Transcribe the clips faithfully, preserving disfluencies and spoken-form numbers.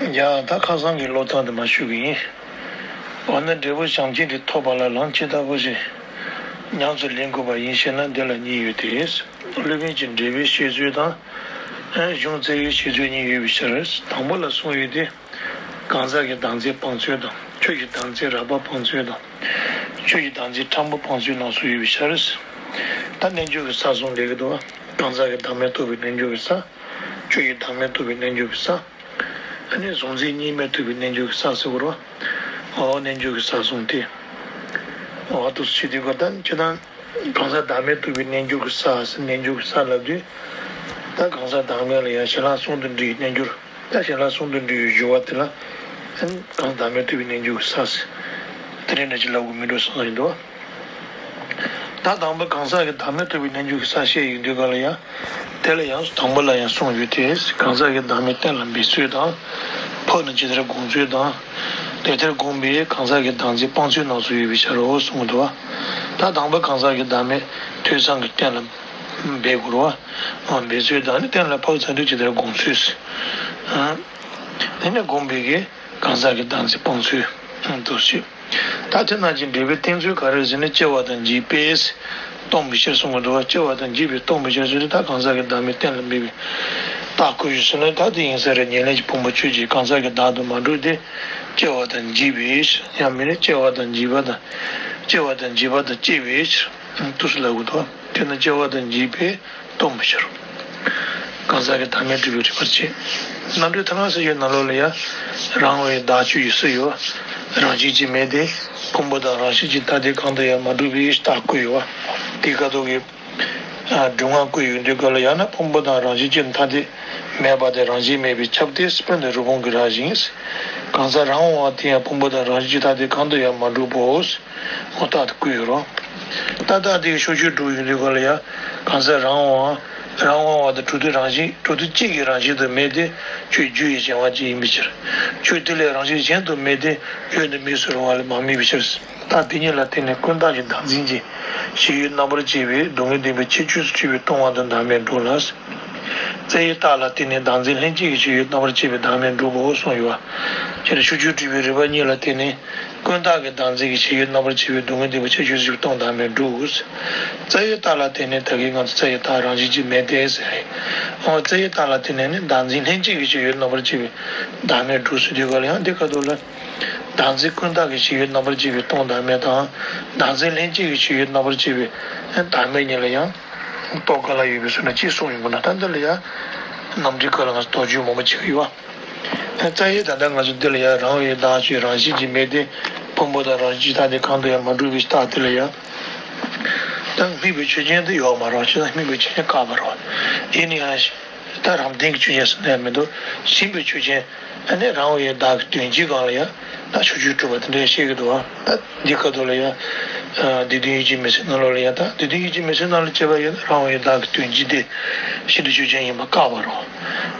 ཡ། ད་ཁ་སང་གི་སློབ་ཐུན་དེ་མར་ཞུ་གི་ཡིན། འོ་ན་འབྲས་བུ་བྱམས་སྐྱེས་དེ་ཐོབ་པ་ལ་ལམ་ཇི་ལྟ་བུ་ཞིག་ཉམས་སུ་ལེན་དགོས་པ་ཡིན་ཞེ་ན། འདི་ལ་གཉིས་ཡོད་དེ། སློབ་དཔོན་གྱི་འགྲེལ་པའི་བཤད་ཚུལ་དང་། གཞུང་བཙལ་བའི་བཤད་ཚུལ་གཉིས་ཡོད་པའི་ཕྱིར། དང་པོ་ལ་གསུངས་ཡོད་དེ། གང་ཟག་གི་བདག་འཛིན་སྤང་ཚུལ་དང་། ཆོས་ཀྱི་བདག་འཛིན་རགས་པ་སྤང་ཚུལ་དང་། ཆོས་ཀྱི་བདག་འཛིན་ཕྲ་མོ་སྤང་ཚུལ་རྣམས་སུ་ཡོད་པའི་ཕྱིར། ད་རྣལ་འབྱོར་གྱི་ས་གསུམ་ལས་ཀྱི་འདུག་བ། གང་ཟག་གི་བདག་མེད་རྟོགས་པའི་རྣལ་འབྱོར་གྱི་ས། ཆོས་ཀྱི་བདག་མེད་རྟོགས་པའི་རྣལ་འབྱོར་གྱི་ས། ཨ་ནི་གཟུང་འཛིན་གཉིས་མེད་རྟོགས་པའི་རྣལ་འབྱོར་གྱི་ས་ཟེར་བ་རེད་བ། འོ་རྣལ་འབྱོར་གྱི་ས་གསུམ་སྟེ། འོ་དུ་ཞེས་དུས་ཀ་ད་ཅི་ད། གང་ཟག་བདག་མེད་རྟོགས་པའི་རྣལ་འབྱོར་གྱི་ས་ཟེར། རྣལ་འབྱོར་གྱི་ས་ལབ་དུས། ད་གང་ཟག་བདག་མེད་ལ་ཡང་ཞལ་ལག་གསུམ་དུ་འདྲེས་པའི་རྣལ་འབྱོར། ད་ཞལ་ལག་གསུམ་དུ་འདྲེས་པའི་སྦྱོར་བ་དེ་ལ། ཨན་གང་ཟག་བདག་མེད་རྟོགས་པའི་རྣལ་འབྱོར་གྱི་ས་ཟེར། དེ་རིང་འདྲ་ཅིག་ལབ་དགོས་མི་འགྲོ་བསམ་གྱི་འདུག་ད་དང་པོ་གང་ཟག་གི་བདག་མེད་རྟོགས་པའི་རྣལ་འབྱོར་གྱི་ས་བཤད་ཡོང་དུས་ག་ལ་ཡང་། དེ་ལ་ཡང་དང་པོ་ལ་ཡང་གསུངས་ཡོད་དེ། གང་ཟག་གི་བདག་མེད་གཏན་ལ་འབེབས་ཚུལ་དང་། ཕག་ནི་ཇི་ལྟར་བསྒོམ་ཚུལ་དང་། དེ་ལྟར་བསྒོམས་པས་གང་ཟག་གི་བདག་འཛིན་སྤང་ཚུལ་རྣམས་སུ་ཡོད་པའི་ཕྱིར་རོ་གསུངས་འདུག་ད་དང་པོ་གང་ཟག་གི་བདག་མེད་ཐོས་བསམ་གྱིས་གཏན་ལ་འབེབས་དགོས་རེད་བ། འབེབས་ཚུལ་དང་ནི་གཏན་ལ་ཕབ་ཚར་དུས་ཇི་ལྟར་བསྒོམ་ཚུལ། དེ་ནས་བསྒོམས་པས་གང་ཟག་གི་བདག་འཛིན་སྤང་ཚུལ་དུ་བཤད། ད་དེ་རྣམས་ཀྱི་འབྲས་བུའི་བསྟན་ཚུལ་ག་རེ་ཟེར་ན། སྐྱེ་བ་དང་འཇིག་པས་སྟོང་པའི་ཕྱིར་གསུངས་པ་འདུག་བ། སྐྱེ་བ་དང་འཇིག་པས་སྟོང་པའི་ཕྱིར་ཟེར་དུས། ད་གང་ཟག་གི་བདག་མེད་གཏན་ལ་འབེབས་པའི་རྟགས་བཀོད་ཡོད་ཟེར་ན། ད་དེ་ཡིན་ས་རེད། ཉེར་ལེན་གྱི་ཕུང་པོ་ཆོས་ཅན། གང་ཟག་གི་བདག་ཏུ་མ་གྲུབ་སྟེ། སྐྱེ་བ་དང་འཇིག་པའི་ཕྱིར། ཡང་མིན་ན་སྐྱེ་བ་དང་འཇིག་པ་དང་། སྐྱེ་བ་དང་འཇིག་པ་དང་བཅས་པའི་ཕྱིར་དུ་ཟེར་ལབ་དགོས་འདུག་དེ་ནི་སྐྱེ་བ་དང་འཇིག་པས་སྟོང་པའི་ཕྱིར། གང་ཟག་གི་བདག་མེད་སྒྲུབ་པའི་རིགས་པར་བྱེད། རྣམ་འགྲེལ་ཐ་ན་ཟེར་ཡོད་ནང་ལོགས་ལ་ཡང་། རང་དབང་བའི་བདག་ཆོས་ཀྱི་སུ་ཡོད། རང་བཞིན་གྱིས་མེད་དེ། ཕུང་པོ་དང་རང་བཞིན་གྱིས་ཐ་དད་གང་དུ་ཡང་མ་གྲུབ་པའི་རྟགས་བཀོད་ཡོད་པ། དེའི་ཁ་ཐོག་གི་སྒྲུབ་ངག་བཀོད་ཡོང་དུས་སྐབས་ལ་ཡང་ན། ཕུང་པོ་དང་རང་བཞིན་གྱིས་ཐ་དད་མེད་པ་དེ་རང་བཞིན་མེད་པས་ཁྱབ་སྟེ། སྤུན་དང་རུས་ཕུང་གི་རང་བཞིན། གང་ཟག་རང་དབང་བ་དེ་ཡང་ཕུང་པོ་དང་རང་བཞིན་གྱིས་ཐ་དད་གང་དུ་ཡང་མ་གྲུབ་བོ། འོ་རྟགས་དེ་བཀོད་ཡོད་རོ། ད་ལྟ་དེ་གི་ཕྱོགས་ཆོས་དྲུག་ཡོང་དུས་སྐབས་ལ་ཡང་། གང་ཟག་རང་དབང་། རང་དབང་བ་དང་། གྲུབ་བདེ་རང་བཞིན། གྲུབ་བདེ་གཅིག་གི་རང་བཞིན་དུ་མེད་དེ། ཆོས་རྒྱུ་ཡི་གཞན་དབང་ཅན་ཡིན་པའི་ཕྱིར། ཆོས་དེ་ལས་རང་བཞིན་གཞན་དུ་མེད་དེ། ཡོད་དུ་མེད་སུ་རུང་བ་ལས་མ་དམིགས་པའི་ཕྱིར། རྟགས་དེ་གཉིས་ལ་བརྟེན་ནས་ཀུན་བཏགས་ཀྱི་བདག་འཛིན་གྱི་ཞིག་ཡོད་རྣམ་པར་བཅད་པའི་སྡུག་བསྔལ་བདེན་པའི་ཁྱད་ཆོས་སུ་གྱུར་པའི་སྟོང་པ་དང་བདག་མེད་འགྲུབ་ལ། རྩ་བའི་རྟགས་ལ་བརྟེན་ནས་བདག་འཛིན་ལྷན་སྐྱེས་ཀྱི་ཞིག་ཡོད་རྣམ་པར་བཅད་པའི་བདག་མེད་འགྲུབ་བོ་གསུངས་ཡོད་པ། སྤྱིར་ཕྱོགས་ཆོས་དྲུག་པའི་རིགས་པ་གཉིས་ལ་བརྟེན་ནས། ཀུན་བཏགས་ཀྱི་བདག་འཛིན་གྱི་ཞིག་ཡོད་རྣམ་པར་བཅད་པའི་སྡུག་བསྔལ་བདེན་པའི་ཁྱད་ཆོས་སུ་གྱུར་པའི་སྟོང་བདག་མེད་འགྲུབ། རྩ་བའི་རྟགས་ལ་བརྟེན་ནས་ད་གིན་ང་ཚོ་རྩ་བའི་རྟགས་རང་བཞིན་གྱིས་མེད་དེ་ཟེར། འོ་རྩ་བའི་རྟགས་ལ་བརྟེན་ནས་ནི་བདག་འཛིན་ལྷན་སྐྱེས་ཀྱི་ཞིག་ཡོད་རྣམ་པར་བཅད་པའི་བདག་མེད་འགྲུབ་ཟེར་དུས་སྐབས་ལ་ཡང་། འདི་ཁ་ཐོག་ལ། བདག་འཛིན་ཀུན་བཏགས་ཀྱི་ཞིག་ཡོད་རྣམ་པར་བཅད་པའི་སྟོང་བདག་མེད་དང་། བདག་འཛིན་ལྷན་སྐྱེས་ཀྱི་ཞིག་ཡོད་རྣམ་པར་བཅད་པའི་བདག་མེད་གཉིས་ལ་ཡང་། རྟོགས་ག་ལ་ཡོད་པའི་ཚུལ་ལ་ཅིག་གསུངས་ཡོང་གི་ན། ད་འདི་ལ་ཡང་། རྣམ་འགྲེལ་སྐབས་ལ་ང་ཚོ་དོགས་གཅོད་མང་པོ་བྱེད་ཀྱི་ཡོད་པ། རྩ་བའི་ད་ལྟ་ང་ཚོ་འདི་ལ་ཡང་རང་དབང་བའི་བདག་ཆོས་རང་བཞིན་གྱིས་མེད་དེ། ཕུང་པོ་དང་རང་བཞིན་གྱིས་ཐ་དད་གང་དུ་ཡང་མ་གྲུབ་པའི་རྟགས་དེ་ལ་ཡང་། ད་དམིགས་པའི་ཆོས་ཅན་དེ་ཡོད་མ་རེད། ཅི་ད་དམིགས་པའི་ཆོས་ཅན་བཀག་པ་རེད། ཡིན་ན་ཡང་། ད་རང་བདེན་གྱི་ཆོས་ཅན་ཟེར་ན་ཡང་མི་འདུག་ཞེན་པའི་ཆོས་ཅན། ཨ་ནི་རང་དབང་བའི་བདག་གི་དོན་སྤྱིའི་སྒང་ལ་ཡང་། ད་ཕྱོགས་ཆོས་དྲུག་པ་དེ་འདྲ་བཤད་ཀྱི་འདུག་བ། ད་འདི་ཁ་ཐོག་ལ་ཡང་། སྡེ་བདུན་ཡིད་ཀྱི་མུན་སེལ་ནང་ལོགས་ལ་ཡང་། ད་སྡེ་བདུན་ཡིད་ཀྱི་མུན་སེལ་ནང་ལ་བྱས་པ་ཡིན་ན། རང་དབང་བའི་བདག་གི་དོན་སྤྱི་དེ་ཞེན་པའི་ཆོས་ཅན་ཡིན་པ་བཀག་པ་རེད།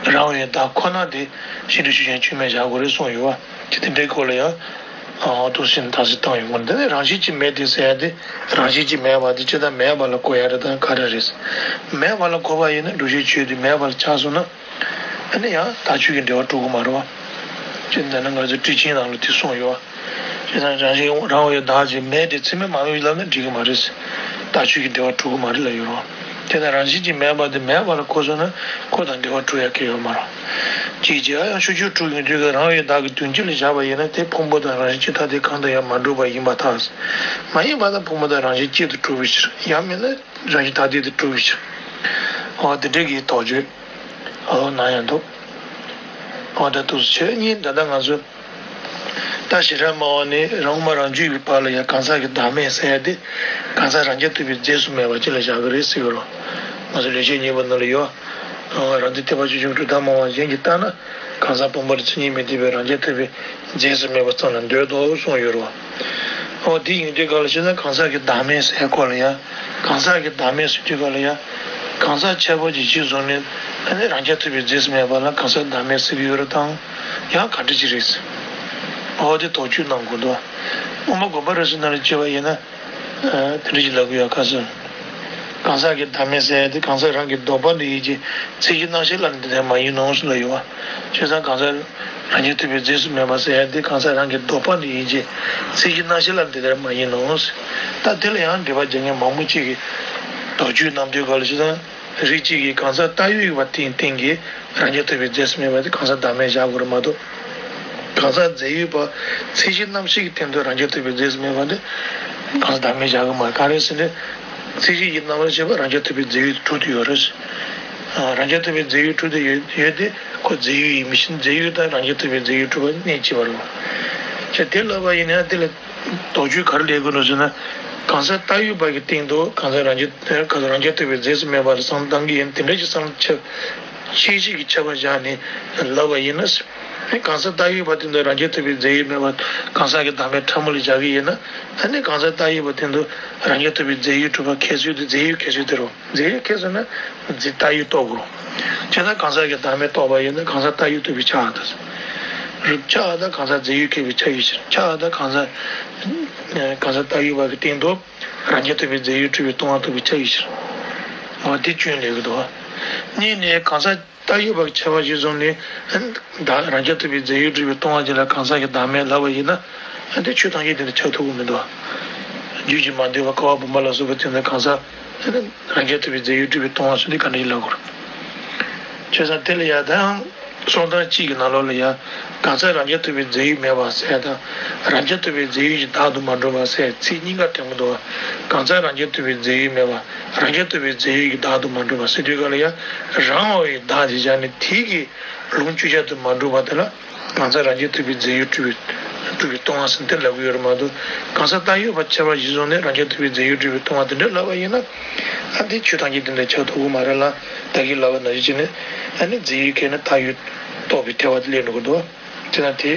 རང་དབང་བའི་བདག་ཁོ་ན་དེ་ཞེན་པའི་ཆོས་ཅན་ཆོས་མེད་བཞག་དགོས་རེད་གསུངས་ཡོད་བ། ཅི་དེ་འདྲའི་སྐོར་ལ་ཡང་། ཨ་ཏོག་ཙམ་བརྟག་དཔྱད་བཏང་ཡོང་གི་རེད། འདི་ནི་རང་བཞིན་གྱིས་མེད་དེ་ཟེར་ཡ་དེ། རང་བཞིན་གྱིས་མེད་པ་དེ་ཅི་ལྟར་མེད་པ་ལ་གོ་ཡ་རེད་དམ་ག་རེ་རེད། མེད་པ་ལ་གོ་བ་ཡིན་ན་སྒྲུབ་བྱའི་ཆོས་དེ་མེད་པ་ལ་ཆགས་སོང་ན། ཨ་ནི་ཡང་དག་ཆོས་ཀྱི་འབྲེལ་བ་གྲུབ་ཀྱི་མ་རེད་བ། ཅི་འདི་ནི་ང་ཚོ་ཊཱིཀ་ཆེན་ནང་ལ་དེ་གསུངས་ཡོད་བ། ཅི་ད་རང་བཞིན་རང་དབང་བའི་བདག་ཅིག་མེད་དེ་ཚད་མས་མ་དམིགས་ལབ་ན་འགྲིག་གི་མ་རེད། དག་ཆོས་ཀྱི་འབྲེལ་བ་གྲུབ་ཀྱི་མ་རེད་ལབ་ཡོད་རེད་བ། དེ་ན་རང་བཞིན་གྱིས་མེད་པ་དེ་མེད་པ་ལ་གོ་སོང་ན་ཁོ་དང་འབྲེལ་བ་གྲུབ་ཡ་གལ་ཡོད་མ་རེད། ཅིའི་ཕྱིར་ཡང་ཕྱོགས་ཆོས་དྲུག་ཡོང་དུས་ཀྱི་རང་དབང་བའི་བདག་གི་དོན་སྤྱི་ལ་བཞག་པ་ཡིན་ན། དེ་ཕུང་པོ་དང་རང་བཞིན་གྱིས་ཐ་དད་གང་དུ་ཡང་མ་གྲུབ་པ་ཡིན་པར་ཐལ། མ་ཡིན་པ་དང་ཕུང་པོ་དང་རང་བཞིན་གཅིག་ཏུ་གྲུབ་པའི་ཕྱིར། ཡང་མིན་ན་རང་བཞིན་ཐ་དད་དུ་གྲུབ་པའི་ཕྱིར། འོ་དེ་འདྲའི་གི་དོགས་གཅོད། འོ་ན་ཡང་འདུག་འོ་ད་དུ་ཆོས་ཉིད་ད་ལྟ་ང་ཚོ། ད་ཞེ་དྲག་སྨྲ་བ་ནས་རང་དབང་མ་རང་རྒྱུད་ཀྱི་བར་ལ་ཡང་གང་ཟག་གི་བདག་མེད་ཟེར་ཡ་དེ། གང་ཟག་རང་རྐྱ་ཐུབ་པའི་རྫས་སུ་མེད་པ་ཅིག་ལ་བཞག་གི་རེད་ཟེར་གྱི་རེད། ང་ཚོ་ལེགས་བཤད་སྙིང་པོ་ནང་ལ་ཡོད། རང་དོན་ཐེག་པ་ཆེ་ཆུང་གྲུབ་མཐའ་སྨྲ་བ་གཞན་གྱིས་བལྟས་ན། གང་ཟག་ཕུང་པོ་རེ་ཚུལ་གཉིས་མི་མཐུན་པའི་རང་རྐྱ་ཐུབ་པའི་རྫས་སུ་མེད་པ་ཙམ་ལ་འདོད་དོ་གསུངས་ཡོད་རེད་བ། འོ་དེ་ཡིན་དུས་ག་ལ་ཞེ་ན། གང་ཟག་གི་བདག་མེད་ཟེར་སྐོར་ལ་ཡང་། གང་ཟག་གི་བདག་མེད་ཟེར་དུས་ག་ལ་ཡང་། གང་ཟག་ཁྱད་པར་གྱི་གཞི་བཟུང་ནས། ཨ་ནི་རང་རྐྱ་ཐུབ་པའི་རྫས་སུ་མེད་པ་ལ་གང་ཟག་བདག་མེད་ཟེར་གྱི་ཡོད་རེད་དམ། ཡང་ག་འདྲ་ཅིག་རེད། འོ་དེ་དོགས་གཅོད་གནང་དགོས་འདུག་དབུ་མ་དགོངས་པ་རབ་གསལ་ནང་ལ་བྱས་པ་ཡིན་ན། ཨ་དེ་འདྲ་ཅིག་ལབ་ཀྱི་ཡོད་ཁ་སང་། གང་ཟག་གི་བདག་མེད་ཟེར་ཡ་དེ་གང་ཟག་རང་གི་ལྡོག་པ་འདི་ཡིན་གྱི། ཚིག་གཞི་རྣམ་ཤེས་ལ་ནི་དེ་ལྟར་མ་ཡིན་ནོ་ཟེར་ལབ་ཡོད་པ། བྱས་ཙང་གང་ཟག་རང་རྐྱ་ཐུབ་པའི་རྫས་སུ་མེད་པ་ཟེར་ཡ་དེ་གང་ཟག་རང་གི་ལྡོག་པ་འདི་ཡིན་གྱི། ཚིག་གཞི་རྣམ་ཤེས་ལ་ནི་དེ་ལྟར་མ་ཡིན་ནོ་ཟེར། ད་དེ་ལ་ཡང་འགྲེལ་པ་རྒྱག་མཁན་མང་པོ་ཅིག་གིས་དོགས་གཅོད་གནང་དུས་སྐབས་ལ། བྱས་ཙང་རིགས་གཅིག་གིས་གང་ཟག་བཏགས་ཡོད་པ་དེའི་སྟེང་གི་རང་རྐྱ་ཐུབ་པའི་རྫས་སུ་མེད་པ་དེ་གང་ཟག་བདག་མེད་བཞག་དགོས་རེད་མ་གཏོགས། གང་ཟག་རྫས་ཡོད་པ་ཚིག་གཞི་རྣམ་ཤེས་ཀྱི་སྟེང་དུ་རང་རྐྱ་ཐུབ་པའི་རྫས་སུ་མེད་པ་དེ་གང་ཟག་བདག་མེད་བཞག་གི་མ་རེད། ག་རེ་ཟེར་ན། ཚིག་གཞི་ཡི་རྣམ་པར་ཤེས་པ་རང་རྐྱ་ཐུབ་པའི་རྫས་ཡོད་དུ་གྲུབ་ཏུ་ཡོད་རེད། ཨ། རང་རྐྱ་ཐུབ་པའི་རྫས་ཡོད་གྲུབ་ཏུ་ཡོད་ཡོད་དེ་ཁོ་རྫས་ཡོད་ཡིན་མིན་ཕྱིན། རྫས་ཡོད་དང་རང་རྐྱ་ཐུབ་པའི་རྫས་ཡོད་གྲུབ་པ་གནས་གཅིག་པ་རེད། ཅེས་དེ་ལབ་པ་ཡིན་ན་དེ་ལ་དོགས་གཅོད་ག་རེ་སླེབས་དགོས་ནོ་ཟེར་ན། གང་ཟག་བཏགས་ཡོད་པ་གི་སྟེང་དུ་གང་ཟག་རང་རྐྱ་གང་ཟག་རང་རྐྱ་ཐུབ་པའི་རྫས་སུ་མེད་པ་ལ་བསམ་བློ་བཏང་གི་ཡིན། དེ་འདྲ་ཞིག་བསམ་བློ་ཁྱབ། ཁྱད་གཞི་གི་ཁྱབ་པ་བཞག་ནས་ལབ་པ་ཡིན་ན། གང་ཟག་བཏགས་ཡོད་པ་སྟེང་དུ་རང་རྐྱ་ཐུབ་པའི་རྫས་ཡོད་མེད་པ་གང་ཟག་གི་བདག་མེད་ཕྲ་མོ་ལ་བཞག་གི་ཡིན་ན། ཨ་ནི་གང་ཟག་བཏགས་ཡོད་པ་སྟེང་དུ་རང་རྐྱ་ཐུབ་པའི་རྫས་ཡོད་གྲུབ་པ་ཁྱད་གསོད་དེ་རྫས་ཡོད་ཁྱད་གསོད་དེ་རེད། རྫས་ཡོད་ཁྱད་གསོད་ན་རྫས་བཏགས་ཡོད་རྟོགས་དགོས་རེད། བྱས་ཙང་གང་ཟག་གི་བདག་མེད་རྟོགས་པ་ཡིན་ན་གང་ཟག་བཏགས་ཡོད་རྟོགས་པའི་ཆ་ཨ་ད། རིགས་ཆ་ཨ་ད་གང་ཟག་རྫས་ཡོད་ཁྱད་པའི་ཆ་ཡོད་ཕྱིར། ཆ་ཨ་ད་གང་ཟག་གང་ཟག་བཏགས་ཡོད་པ་གི་སྟེང་དུ་རང་རྐྱ་ཐུབ་པའི་རྫས་ཡོད་གྲུབ་པའི་སྟོང་པ་རྟོགས་པའི་ཆ་ཡོད་ཕྱིར། འོ་དེ་སྐྱོན་སླེབས་ཀྱི་འདུག་བ། གཉིས་ནས་གང་ཟག་བཏགས་ཡོད་པ་གི་ཁྱད་པར་གཞིར་བཟུང་ནས་བདག་རང་རྐྱ་ཐུབ་པའི་རྫས་ཡོད་གྲུབ་པའི་སྟོང་པ་ཅིག་ལ་གང་ཟག་གི་བདག་མེད་ལབ་པ་ཡིན་ན། ཨ་དེ་ཆོས་ཐམས་ཅད་དེ་འདྲ་ཆགས་ཐུབ་ཀྱི་མི་འདུག་བ། རྒྱུད་ཀྱིས་མ་འདོད་པ་ཀ་བ་བུམ་པ་ལ་སོགས་པ་དེ་ཚོ་གང་ཟག་རང་རྐྱ་ཐུབ་པའི་རྫས་ཡོད་གྲུབ་པའི་སྟོང་པ་ཟེར་དེ་ག་འདྲ་ཞིག་ལབ་དགོས་རེད། བྱས་ཙང་དེ་ལ་ཡང་ད་ཡང་གསུང་སྟངས་གཅིག་གི་ནང་ལོགས་ལ་ཡང་གང་ཟག་རང་རྐྱ་ཐུབ་པའི་རྫས་ཡོད་མེད་པ་ཟེར་ཡ་དང་། རང་རྐྱ་ཐུབ་པའི་རྫས་ཡོད་ཀྱི་བདག་ཏུ་མ་གྲུབ་པ་ཟེར་ཚིག་གཉིས་ཀ་ཐོན་གྱི་འདུག་བ། གང་ཟག་རང་རྐྱ་ཐུབ་པའི་རྫས་ཡོད་མེད་པ། རང་རྐྱ་ཐུབ་པའི་རྫས་ཡོད་ཀྱི་བདག་ཏུ་མ་གྲུབ་པ་ཟེར་དུས་སྐབས་ལ་ཡང་རང་དབང་བའི་བདག་ཅེས་བྱ་ནི་དེ་གི་ལུང་བཅུ་ཆ་དུ་མ་གྲུབ་པ་དེ་ལ་གང་ཟག་རང་རྐྱ་ཐུབ་པའི་རྫས་ཡོད་གྲུབ་པའི་གྲུབ་པའི་སྟོང་པ་ཟེར་དེ་ལབ་ཀྱི་ཡོད་རེད་མ་གཏོགས། གང་ཟག་བཏགས་ཡོད་པ་ཁྱད་པར་གཞིར་བཟུང་ནས་རང་རྐྱ་ཐུབ་པའི་རྫས་ཡོད་གྲུབ་པའི་སྟོང་པ་དེ་འདྲ་ལབ་པ་ཡིན་ན། ཨ་འདི་ཆོས་ཐམས་ཅད་དེ་འདྲ་ཆགས་ཐུབ་ཀྱི་མ་རེད་ལ། ད་གིན་ལབ་པ་ནང་བཞིན་བྱས་ནས་ཨ་ནི་རྫས་ཡོད་ཁྱད་ནི་བཏགས་ཡོད་རྟོགས་པའི་ཐལ་བ་དེ་སླེབས་འགྲོ་གི་འདུག་བ། དེ་ན་དེ་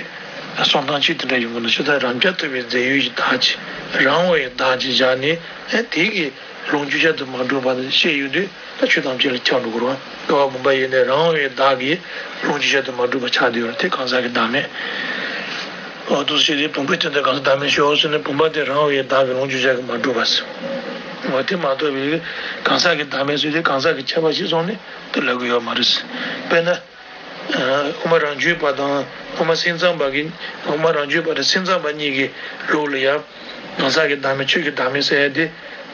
གསུང་སྟངས་གཅིག་དེ་འདྲ་ཡོང་གི་འདུག་བྱས་ཙང་རང་རྐྱ་ཐུབ་པའི་རྫས་ཡོད་ཀྱི་བདག་ཅེས་རང་དབང་བའི་བདག་ཅེས་བཞག་ནས། ཨ་དེ་གི་ལུང་བཅུ་ཆ་དུ་མ་གྲུབ་པ་དེ་བཤད་ཡོང་དུས། ད་ཆོས་ཐམས་ཅད་ལ་ཁྱབ་འགྲོ་གི་རེད་བ། ཀ་བ་བུམ་པ་ཡིན་ནའི་རང་དབང་བའི་བདག་གིས་ལུང་བཅུ་ཆ་དུ་མ་གྲུབ་པ་ཆགས་བསྡད་ཡོད་རེད། དེ་གང་ཟག་གི་བདག་མེད། འོ་འདུག་སེ་བྱས་ཏེ་བུམ་པའི་སྟེང་དུ་གང་ཟག་བདག་མེད་ཤོག་ཟེར་ནས་བུམ་པ་དེ་རང་དབང་བའི་བདག་གིས་ལུང་བཅུ་ཆ་གིས་མ་གྲུབ་པ་ཟེར། འོ་དེ་མ་གཏོགས་པའི་གང་ཟག་གི་བདག་མེད་ཟེར་དེ་གང་ཟག་གི་ཁྱད་པར་གཞིར་བཟུང་ནས་དེ་ལབ་ཀྱི་ཡོད་མ་རེད་ཟེར། དཔེར་ན། དབུ་མ་རང་རྒྱུད་པ་དང་དབུ་མ་སེམས་ཙམ་པ་གི། དབུ་མ་རང་རྒྱུད་པ་དང་སེམས་ཙམ་པ་གཉིས་ཀྱི་ལུགས་ལ་ཡང་གང་ཟག་གི་བདག་མེད་ཆོས་ཀྱི་བདག་མེད་ཟེར་ཡ་དེ་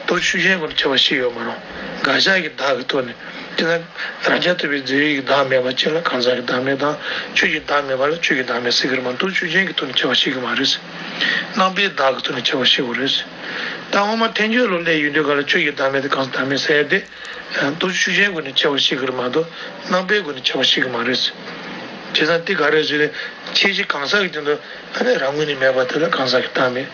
མདོ་ཆོས་ཅན་སྒོ་ནས་ཁྱད་པར་ཕྱེ་ཡོད་མ་རེད། དགག་བཞག་གི་བདག་གི་ཐོག་ནས། དེ་ན་རང་རྐྱ་ཐུབ་པའི་རྫས་ཡོད་ཀྱི་བདག་མེད་པ་ཅིག་ལ་གང་ཟག་གི་བདག་མེད་དང་། ཆོས་ཀྱི་བདག་མེད་པ་ལ་ཆོས་ཀྱི་བདག་མེད་ཟེར་གྱི་རེད་མ་གཏོགས་མདོ་ཆོས་ཅན་གྱི་ཐོག་ནས་ཁྱད་པར་ཕྱེ་གི་མ་རེད། རྣམ་པའི་བདག་གི་ཐོག་ནས་ཁྱད་པར་ཕྱེ་དགོས་རེད། ད་དབུ་མ་ཐལ་འགྱུར་ལ་སླེབས་ཡོང་དུས་ག་ལ་ཆོས་ཀྱི་བདག་མེད་དེ་གང་ཟག་བདག་མེད་ཟེར་ཡ་དེ། མདོ་ཆོས་ཅན་སྒོ་ནས་ཁྱད་པར་ཕྱེ་གི་རེད་མ་གཏོགས་རྣམ་པའི་སྒོ་ནས་ཁྱད་པར་ཕྱེ་གི་མ་རེད། བྱས་ཙང་དེ་ག་རེ་ཟེར་ན། ཁྱད་གཞི་གང་ཟག་གི་སྟེང་དུ་ཨ་ནི་རང་ངོས་ནས་མེད་པ་དེ་ལ་གང་ཟག་གི་བདག་མེད།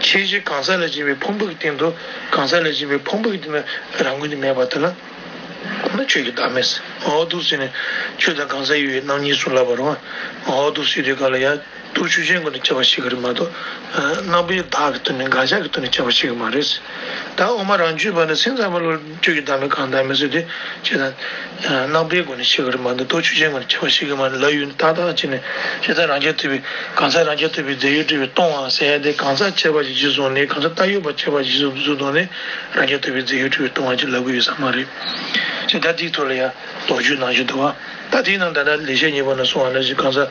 ཁྱད་གཞི་གང་ཟག་ལས་གཞན་པའི་ཕུང་པོ་གི་སྟེང་དུ་གང་ཟག་ལས་གཞན་པའི་ཕུང་པོ་གི་སྟེང་དུ་རང་ངོས་ནས་མེད་པ་དེ་ལ་ཨ་ནི་ཆོས་ཀྱི་བདག་མེད་ཟེར། འོ་འདུག་སེ་བྱས་ནས་ཆོས་དང་གང་ཟག་ཡོད་པའི་རྣམ་གཉིས་སུ་ལབ་པ་རེད། འོ་འདུག་སེ་དུས་ག་ལ་ཡང་། མདོ་ཆོས་ཅན་སྒོ་ནས་ཁྱད་པར་ཕྱེ་གི་རེད་མ་གཏོགས། རྣམ་པའི་བདག་གི་ཐོག་ནས་དགག་བཞག་གི་ཐོག་ནས་ཁྱད་པར་ཕྱེ་གི་མ་རེད། ད་དབུ་མ་རང་རྒྱུད་པ་ནས་སེམས་ཙམ་པ་ལ་ཆོས་ཀྱི་བདག་མེད་གང་བདག་མེད་ཟེར་དུས། བྱས་ཙང་། རྣམ་པའི་སྒོ་ནས་ཕྱེ་གི་རེད་མ་གཏོགས་མདོ་ཆོས་ཅན་སྒོ་ནས་ཁྱད་པར་ཕྱེ་གི་མ་རེད་ལབ་ཡོད་ན་ཏག་ཏག་བྱས་ནས། བྱས་ཙང་རང་རྐྱ་ཐུབ་པའི་གང་ཟག་རང་རྐྱ་ཐུབ་པའི་རྫས་ཡོད་གྲུབ་པའི་སྟོང་པ་ཟེར་ཡ་དེ་གང་ཟག་ཁྱད་པར་གྱི་གཞིར་བཟུང་ནས་གང་ཟག་བཏགས་ཡོད་པ་ཁྱད་པར་གྱི་གཞིར་བཟུང་ནས་རང་རྐྱ་ཐུབ་པའི་རྫས་ཡོད་གྲུབ་པའི་སྟོང་པ་ཅིག་ལབ་གི་ཡོད་ས་མ་རེད། བྱས་ད་དེའི་ཐོག་ལ་ཡང་དོགས་གཅོད་གནང་བཞིན་འདུག་བ། ད་དེའི་ནང་ད་ལྟ་ལེགས་བཤད་སྙིང་པོ་ན་གསུངས་པ་ནང་བཞིན་གང་ཟག་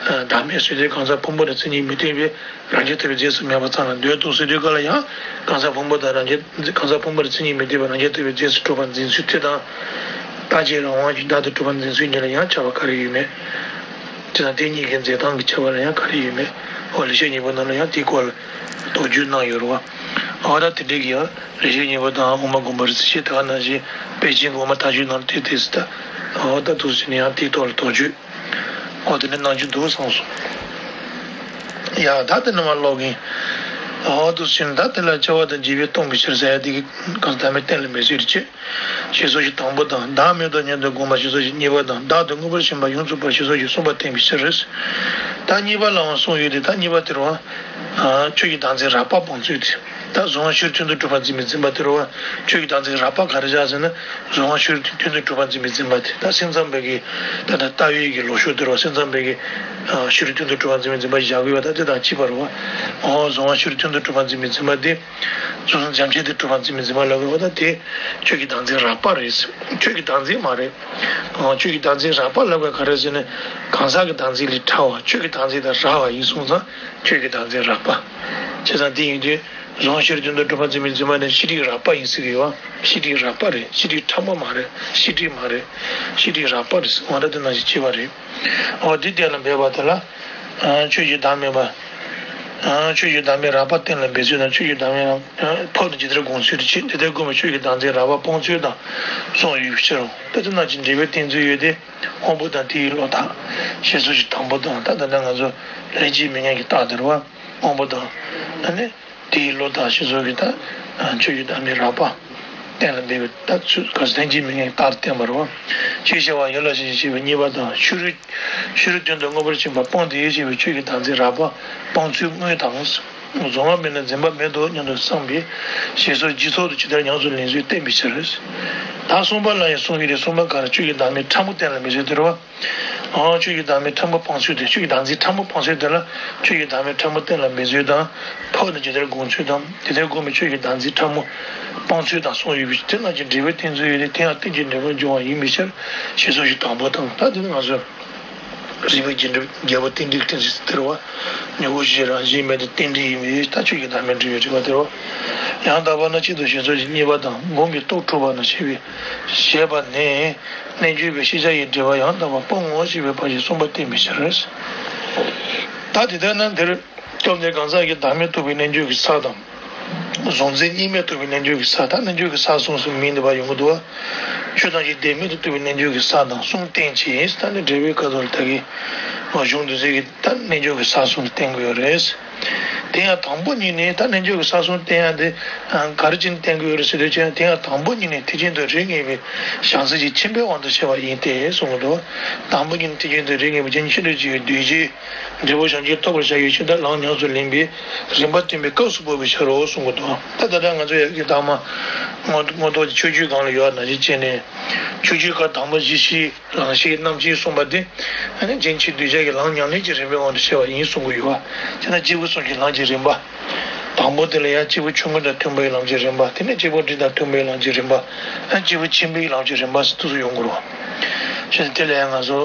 བདག་མེད་ཟེར་དུས་གང་ཟག་ཕུང་པོ་དང་མཚན་ཉིད་མི་མཐུན་པའི་རང་རྐྱ་ཐུབ་པའི་རྫས་སུ་མེད་པ་ཙམ་ལ་འདོད་དོ་ཟེར་དུས་སྐབས་ལ་ཡང་གང་ཟག་ཕུང་པོ་དང་རང་རྐྱ་གང་ཟག་ཕུང་པོ་དང་མཚན་ཉིད་མི་མཐུན་པའི་རང་རྐྱ་ཐུབ་པའི་རྫས་སུ་གྲུབ་པར་འཛིན་ཚུལ་དེ་དང་། རྟག་གཅིག་རང་དབང་གིས་བདག་ཏུ་གྲུབ་པར་འཛིན་ཚུལ་གཉིས་ལ་ཡང་ཁྱད་པར་ག་རེ་ཡོད་མེད། དེ་དང་དེ་གཉིས་ཀྱི་འཛིན་སྟངས་ཀྱི་ཁྱད་པར་ལ་ཡང་ག་རེ་ཡོད་མེད། འོ་ལེགས་བཤད་སྙིང་པོ་ནང་ལ་ཡང་དེའི་སྐོར་ལ་དོགས་གཅོད་གནང་ཡོད་རེད་བ། འོ་ད་དེ་འདྲའི་གི་ཡང་ལེགས་བཤད་སྙིང་པོ་དང་དབུ་མ་དགོངས་པ་རིགས་གཅིག་ཞེས་དེ་ག་ནང་བཞིན་པཎ་ཆེན་གྱི་དབུ་མ་ཐལ་འགྱུར་ནང་ལ་དེ་དེ་ཟེར་ད། འོ་ད་དུ་ཟེར་ནས་ཡང་དེའི་ཐོག་ལ་དོགས་གཅོད། འོ་དེ་འདྲ་གནང་རྒྱུ་འདུག་བསམ་སོང་། ཡ་ད་དེ་ནི་མ་ཀློག་གིན། འོ་དུ་ཟེར་ནས་ད་དེ་ལ་སྐྱེ་བ་དང་འཇིག་པའི་སྟོང་གི་ཕྱིར་ཟེར་ཡ་དེ་གི་གང་ཟག་བདག་མེད་གཏན་ལ་འབེབས་ཚུལ་རེད་ཅེས། ཞེས་སོགས་ཀྱི་དང་པོ་དང་བདག་མེད་དོ་སྙམ་དུ་དགོངས་པ་ཞེས་སོགས་ཀྱི་གཉིས་པ་དང་བདག་ཏུ་མངོན་པར་ཞེན་པ་ཡོངས་རྫོགས་པར་ཞེས་སོགས་ཀྱིས་གསུངས་པ་བསྟན་པའི་ཕྱིར། ད་གཉིས་པ་ལའང་གསུངས་ཡོད་དེ་ད་གཉིས་པ་དེ་རུ། ཆོས་ཀྱི་བདག་འཛིན་རགས་པ་སྤོང་ཚུལ་དེ། ད་གཟུང་བ་ཕྱི་རོལ་མཐུན་དུ་གྲུབ་པར་འཛིན་པའི་འཛིན་པ་དེ་རེད་བ། ཆོས་ཀྱི་བདག་འཛིན་རགས་པ་ག་རེ་བཞག་ཟེར་ན། གཟུང་བ་ཕྱི་རོལ་མཐུན་དུ་གྲུབ་པར་འཛིན་པའི་འཛིན་པ་དེ། ད་སེམས་ཙམ་པའི་གི་ད་ད་ལྟ་བའི་གི་ལོག་ཕྱོགས་དེ་རེད་བ། སེམས་ཙམ་པའི་གི་ཕྱི་རོལ་མཐུན་དུ་གྲུབ་པར་འཛིན་པའི་འཛིན་པ་བཞག་གི་ཡོད་པ། ད་དེ་དང་གཅིག་པ་རེད་བ། འོ་གཟུང་བ་ཕྱི་རོལ་མཐུན་དུ་གྲུབ་པར་འཛིན་པའི་འཛིན་པ་དེ། གཟུང་འཛིན་འཇམ་ཆེན་དུ་གྲུབ་པར་འཛིན་པའི་འཛིན་པ་ལབ་དགོས་པ། ད་དེ་ཆོས་ཀྱི་བདག་འཛིན་རགས་པ་རེད། ཆོས་ཀྱི་བདག་འཛིན་མ་རེད། ཆོས་ཀྱི་བདག་འཛིན་རགས་པ་ལབ་དགོས་ག་རེ་ཟེར་ན། གང་ཟག་གི་བདག་འཛིན་ལས་ཕྲ་བ། ཆོས་ཀྱི་བདག་འཛིན་དང་རགས་པ་ཡིན་སོང་ཙང་ཆོས་ཀྱི་བདག་འཛིན་རགས་པ། བྱས་ཙང་དེ་ཡིན་དུས་གཟུང་བ་ཕྱི་རོལ་མཐུན་དུ་གྲུབ་པར་འཛིན་པའི་འཛིན་པ་ནི་ཤེས་སྒྲིབ་རགས་པ་ཡིན་ཟེར་གྱི་ཡོད་བ། ཤེས་སྒྲིབ་རགས་པ་རེད། ཤེས་སྒྲིབ་ཕྲ་མོ་མ་རེད། ཤེས་སྒྲིབ་མ་རེད། ཤེས་སྒྲིབ་རགས་པ་རེད། འོ་ད་དེ་ནང་བཞིན་བྱས་པ་རེད། འོ་དེ་གཏན་ལ་འབེབས་པ་དེ་ལ། ཆོས་ཀྱི་བདག་མེད་པ། ཆོས་ཀྱི་བདག་མེད་རགས་པ་གཏན་ལ་འབེབས་ཚུལ་དང་། ཆོས་ཀྱི་བདག་མེད་རགས་ཕབ་ནས་ཇི་ལྟར་དགོངས་ཚུལ་དུ་བྱེད། དེ་ལྟར་དགོངས་པའི་ཆོས་ཀྱི་བདག་འཛིན་རགས་པ་སྤོང་ཚུལ་དང་གསུངས་ཡོད་པའི་ཕྱིར་རོ། ད་དེ་ནང་བཞིན་འགྲེལ་པའི་བསྟན་ཚུལ་ཡོད་དེ། དབང་པོ་དང་དེ་ཡི་བློ་དག་ཞེས་སོགས་ཀྱི་དང་པོ་དང་། ད་ད་ལྟ་ང་ཚོ་ལྷན་ཅིག་མི་མངོན་གྱི་རྟགས་དེ་རེད་བ། དབང་པོ་དང་། ཨ་ནི་དེ་ཡི་བློ་དག་ཞེས་སོགས་ཀྱི་ད་ཆོས་ཀྱི་བདག་མེད་རགས་པ་གཏན་ལ་འབེབས་པའི་ད་ཚུལ་ག་ལྷན་ཅིག་མི་མངོན་གྱི་རྟགས་བསྟན་པ་རེད་བ། ཞེས་བྱ་བ་ཡོད་ལ་ཞེས་བྱ་བྱེད་པའི་གཉིས་པ་དང་། ཕྱི་རོལ་ཕྱི་རོལ་མཐུན་དུ་མངོན་པར་ཕྱིན་པ་སྤངས་ཏེ་ཡོད་ཅེས་པའི་ཆོས་ཀྱི་བདག་འཛིན་རགས་པ་སྤང་ཚུལ་དངོས་དང་། གཟུང་བ་མེད་ན་འཛིན་པ་མེད་དོ་སྙམ་དུ་བསམས་པས་ཞེས་སོགས་རྗེས་ཐོག་ཏུ་ཇི་ལྟར་ཉམས་སུ་ལེན་ཚུལ་བསྟན་པའི་ཕྱིར། ད་གསུམ་པ་ལ་ཡང་གསུང་གི་རེད། གསུམ་པ་ག་རེ། ཆོས་ཀྱི་བདག་མེད་ཕྲ་མོ་གཏན་ལ་འབེབས་ཚུལ་དེ་རེད་བ། ཨང་། ཆོས་ཀྱི་བདག་མེད་ཕྲ་མོ་སྤང་ཚུལ་དེ། ཆོས་ཀྱི་བདག་འཛིན་ཕྲ་མོ་སྤང་ཚུལ་དེ་ལ་ཆོས་ཀྱི་བདག་མེད་ཕྲ་མོ་གཏན་ལ་འབེབས་ཚུལ་དང་། ཕབ་ནས་ཇི་ལྟར་དགོངས་ཚུལ་དང་། དེ་ལྟར་དགོངས་པའི་ཆོས་ཀྱི་བདག་འཛིན་ཕྲ་མོ་སྤང་ཚུལ་དང་གསུངས་ཡོད་པའི་ཕྱིར། དེ་རྣམས་ཀྱི་འགྲེལ་པའི་བསྟན་ཚུལ་ཡོད་དེ། དེ་ཡང་རྟེན་ཅིང་འབྲེལ་པར་འབྱུང་བ་ཡིན་པའི་ཕྱིར་ཞེས་སོགས་ཀྱི་དང་པོ་དང་། ད་དེ་ནི་ང་ཚོས་རིགས་པའི་རྒྱས་འབྲིང་རྒྱལ་པོ་རྟེན་འབྲེལ་གྱི་རྟེན་ཅིང་ཟེར་དེ་རེད་བ། མྱུ་གུ་བཞི་རང་བཞིན་མེད་དེ་རྟེན་འབྲེལ་ཡིན་པའི་ཕྱིར། ད་ཆོས་ཀྱི་བདག་མེད་འགྲེལ་བའི་རིགས་པ་དེ་རེད་བ། ཡང་དག་པར་ན་གཅིག་ཏུ་ཞེས་སོགས་ཀྱི་གཉིས་པ་དང་། སྒོམ་གྱི་སྟོབས་འཕྲོག་པ་ན་ཞེས་པའི་ཞེས་པ་ནི། རྣལ་འབྱོར་པས་ཤེས་བྱ་ཡི་སྒྲིབ་པ་ཡང་དག་པར་སྤོང་ངོ་ཞེས་པའི་བར་གྱི་གསུངས་པ་བསྟན་པའི་ཕྱིར། ད་དེ་ལྟར་ན་འདིར་སྐབས་འདིར་གང་ཟག་གི་བདག་མེད་རྟོགས་པའི་རྣལ་འབྱོར་གྱི་ས་དང་། གཟུང་འཛིན་གཉིས་མེད་རྟོགས་པའི་རྣལ་འབྱོར་གྱི་ས། ད་རྣལ་འབྱོར་གྱི་ས་གསུམ་གསུམ་མིང་འདི་པ་ཡོང་གི་འདུག་བ། ཆོས་ཐམས་ཅད་བདེན་མེད་དུ་རྟོགས་པའི་རྣལ་འབྱོར་གྱི་ས་དང་གསུམ་བསྟན་ཅིང་། ད་ནི་འགྲེལ་པའི་ཁ་ཐོག་ལ་ད་གིན་གཞུང་འདི་ཚོའི་གི་ད་རྣལ་འབྱོར་གྱི་ས་གསུམ་བསྟན་གྱི་ཡོད་རེད། དེ་ཡང་དང་པོ་ཉིད་ནས། ད་རྣལ་འབྱོར་གྱི་ས་གསུམ་བསྟན་ཡ་དེ་ག་རེ་བྱས་ནས་བསྟན་གྱི་ཡོད་རེད་ཟེར་དུས་ཀྱང་། དེ་ཡང་དང་པོ་ཉིད་ནས་ཐེག་ཆེན་དུ་རིགས་ངེས་པའི་བྱང་སེམས་ཀྱི་ཁྱིམ་པའི་དབང་དུ་བྱས་པ་ཡིན་ཏེ་གསུངས་ཀྱི་འདུག། དང་པོ་ཉིད་ནས་ཐེག་ཆེན་དུ་རིགས་ངེས་པའི་བྱང་ཆེན་དུ་བྱེད་པའི་གདུལ་བྱའི་འབྲས་བུ་བྱང་ཆུབ་ཐོབ་པར་བྱ་བའི་ཕྱིར། ད་ལམ་ཉམས་སུ་ལེན་པའི་རིམ་པ་བསྟན་པའི་སྐབས་སུ་བབ་པའི་ཕྱིར་རོ་གསུངས་ཀྱི་འདུག། ད་ད་ལྟ་ང་ཚོ་ཡ་གི་ཐ་མ་མངོན་མངོན་རྟོགས་ཀྱི་ཆོས་བརྒྱུད་སྒང་ལ་ཡོད་པ་ནང་བཞིན་བྱས་ནས། ཆོས་བརྒྱུད་ཀ་དང་པོ་བཞི་བཞི། ལང་གཤེགས་རྣམ་མཁྱེན་གསུངས་པ་དེ། ཨ་ནི་རྒྱུན་ཆད་གདུལ་བྱ་གི་ལམ་ཉམས་ལེན་གྱི་རིམ་པའི་དབང་དུ་བྱས་པ་ཡིན་གསུང་གི་ཡོད་པ། དེ་ན་སྐྱེས་བུ་གསུམ་གྱི་ལམ་གྱི་རིམ་པ། དང་པོ་དེ་ལ་ཡང་སྐྱེས་བུ་ཆུང་ངུ་དང་མཐུན་པའི་ལམ་གྱི་རིམ་པ། དེ་ནས་སྐྱེས་བུ་འབྲིང་དང་མཐུན་པའི་ལམ་གྱི་རིམ་པ། ཨ་སྐྱེས་བུ་ཆེན་པོའི་ལམ་གྱི་རིམ་པ་ཟེར་དེ་ཚོ་ཡོང་གི་རེད། བྱས་ཙང་དེ་ལ་ཡང་ང་ཚོ་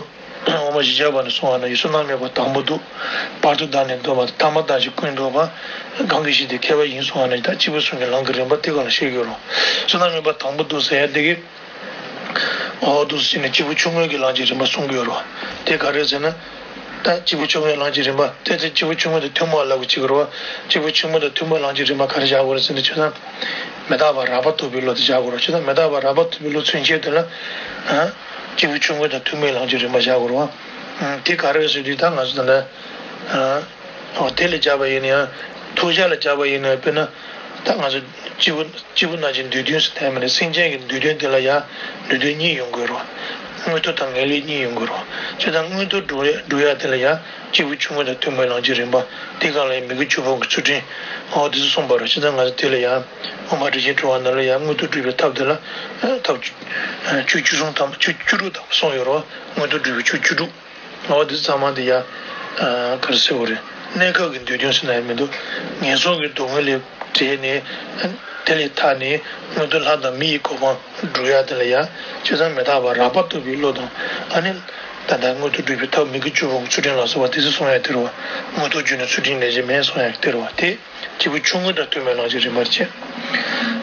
དབུ་མ་བཞི་བརྒྱ་པ་ནས་གསུངས་པ་ན། ཡུལ་བསོད་ནམས་ཡོད་པ་དང་པོ་འདུག། བར་དུ་བདག་ནི་བཟློག་པ་དང་། ཐ་མ་བདག་གཞན་ཀུན་བཟློག་པ། གང་གིས་ཤེས་ཏེ་མཁས་པ་ཡིན་གསུངས་པ་ན། ད་སྐྱེས་བུ་གསུམ་གྱི་ལམ་གྱི་རིམ་པ་དེ་ག་ལ་བཤད་ཀྱི་ཡོད་རེད། བསོད་ནམས་ཡོད་པ་དང་པོ་འདུག་ཟེར་ཡ་དེ་གི་འོ་འདུག་ཟེར་ནས་སྐྱེས་བུ་ཆུང་ངུའི་གི་ལམ་གྱི་རིམ་པ་གསུང་གི་ཡོད་རེད་བ། དེ་ག་རེ་ཟེར་ན། ད་སྐྱེས་བུ་ཆུང་ངུའི་ལམ་གྱི་རིམ་པ་དེ་ཚེ་སྐྱེས་བུ་ཆུང་ངུ་དང་ཐུན་མོང་བ་ལབ་དགོས་ཀྱི་རེད་བ། སྐྱེས་བུ་ཆུང་ངུ་དང་ཐུན་མོང་ལམ་གྱི་རིམ་པ་ག་རེ་བཞག་དགོས་རེད་ཟེར་ན། བྱས་ཙང་མི་རྟག་པ་རགས་པ་རྟོགས་པའི་བློ་དེ་བཞག་དགོས་རེད། བྱས་ཙང་མི་རྟག་པ་རགས་པ་རྟོགས་པའི་བློ་མཚོན་བྱེད་དེ་ལ། ཨ། སྐྱེས་བུ་ཆུང་ངུ་དང་ཐུན་མོང་ལམ་གྱི་རིམ་པ་བཞག་དགོས་རེད་བ། ཨ། དེ་ག་རེ་ཟེར་དུས་ད་ང་ཚོ་ད་ལྟ། ཨ། འོ་དེ་ལ་སྦྱར་བ་ཡིན་ན་ཡང་། ཐོབ་བྱ་ལ་སྦྱར་བ་ཡིན་ན་ཡང་། དཔེར་ན། ད་ང་ཚོ་སྐྱེས་བུ་སྐྱེས་བུ་རྣམས་ཀྱི་འདོད་དོན་ཟེར་ཐལ་མ་རེད། སེམས་ཅན་གྱི་འདོད་དོན་དེ་ལ་ཡང་འདོད་དོན་གཉིས་ཡོང་གི་ཡོད་རེད། མངོན་མཐོ་དང་ངེས་ལེགས་གཉིས་ཡོང་གི་ཡོད་རེད། བྱས་ཙང་མངོན་མཐོ་སྒྲུབ་སྒྲུབ་ཡ་དེ་ལ་ཡང་སྐྱེས་བུ་ཆུང་ངུ་དང་ཐུན་མོང་ལམ་གྱི་རིམ་པ། དེ་གང་ལ་ཡང་མི་དགེ་བཅུ་སྤོང་གི་ཚུལ་ཁྲིམས། འོ་དེ་ཚོ་གསུངས་པ་རེད། བྱས་ཙང་ང་ཚོ་དེ་ལ་ཡང་དབུ་མ་རིགས་ཆེན་སྤྲོས་པ་ནང་ལ་ཡང་མངོན་མཐོ་སྒྲུབ་པའི་ཐབས་དེ་ལ་ཐབས་ཆོས་བཅུ་གསུམ་དང་ཆོས་བཅུ་དྲུག་དང་གསུངས་ཡོད་རེད། མངོན་མཐོ་སྒྲུབ་པའི་ཆོས་བཅུ་དྲུག། འོ་དེ་ཚང་མ་དེ་ཡང་། ཨ། ག་རེ་ཟེར་དགོས་རེད། གནས་སྐབས་ཀྱི་འདོད་དོན་ཟེར་ན་ཡང་མི་འདུག། ངན་སོང་གི་སྡུག་བསྔལ་ལས་བྲལ་ནས། དེ་ལས་ཐར་ནས་མངོན་མཐོ་ལྷ་དང་མི་ཡི་གོ་འཕང་སྒྲུབ་ཡ་དེ་ལ་ཡང་། བྱས་ཙང་མི་རྟག་པ་རགས་པ་རྟོགས་པའི་བློ་དང་། ཨ་ནི་ད་ལྟ་མངོན་མཐོ་སྒྲུབ་པའི་ཐབས་མི་དགེ་བཅུ་སྤོང་གི་ཚུལ་ཁྲིམས་ལ་སོགས་པ་དེ་ཚོ་གསུང་ཡ་དེ་རེད་བ། མངོན་མཐོ་བརྒྱུད་ནས་ཚུལ་ཁྲིམས་ལས་གཞན་མེད་གསུང་ཡ་དེ་རེད་བ། དེ་སྐྱེས་བུ་ཆུང་ངུ་དང་ཐུན་མོང་ལམ་གྱི་རིམ་པར་བྱེད།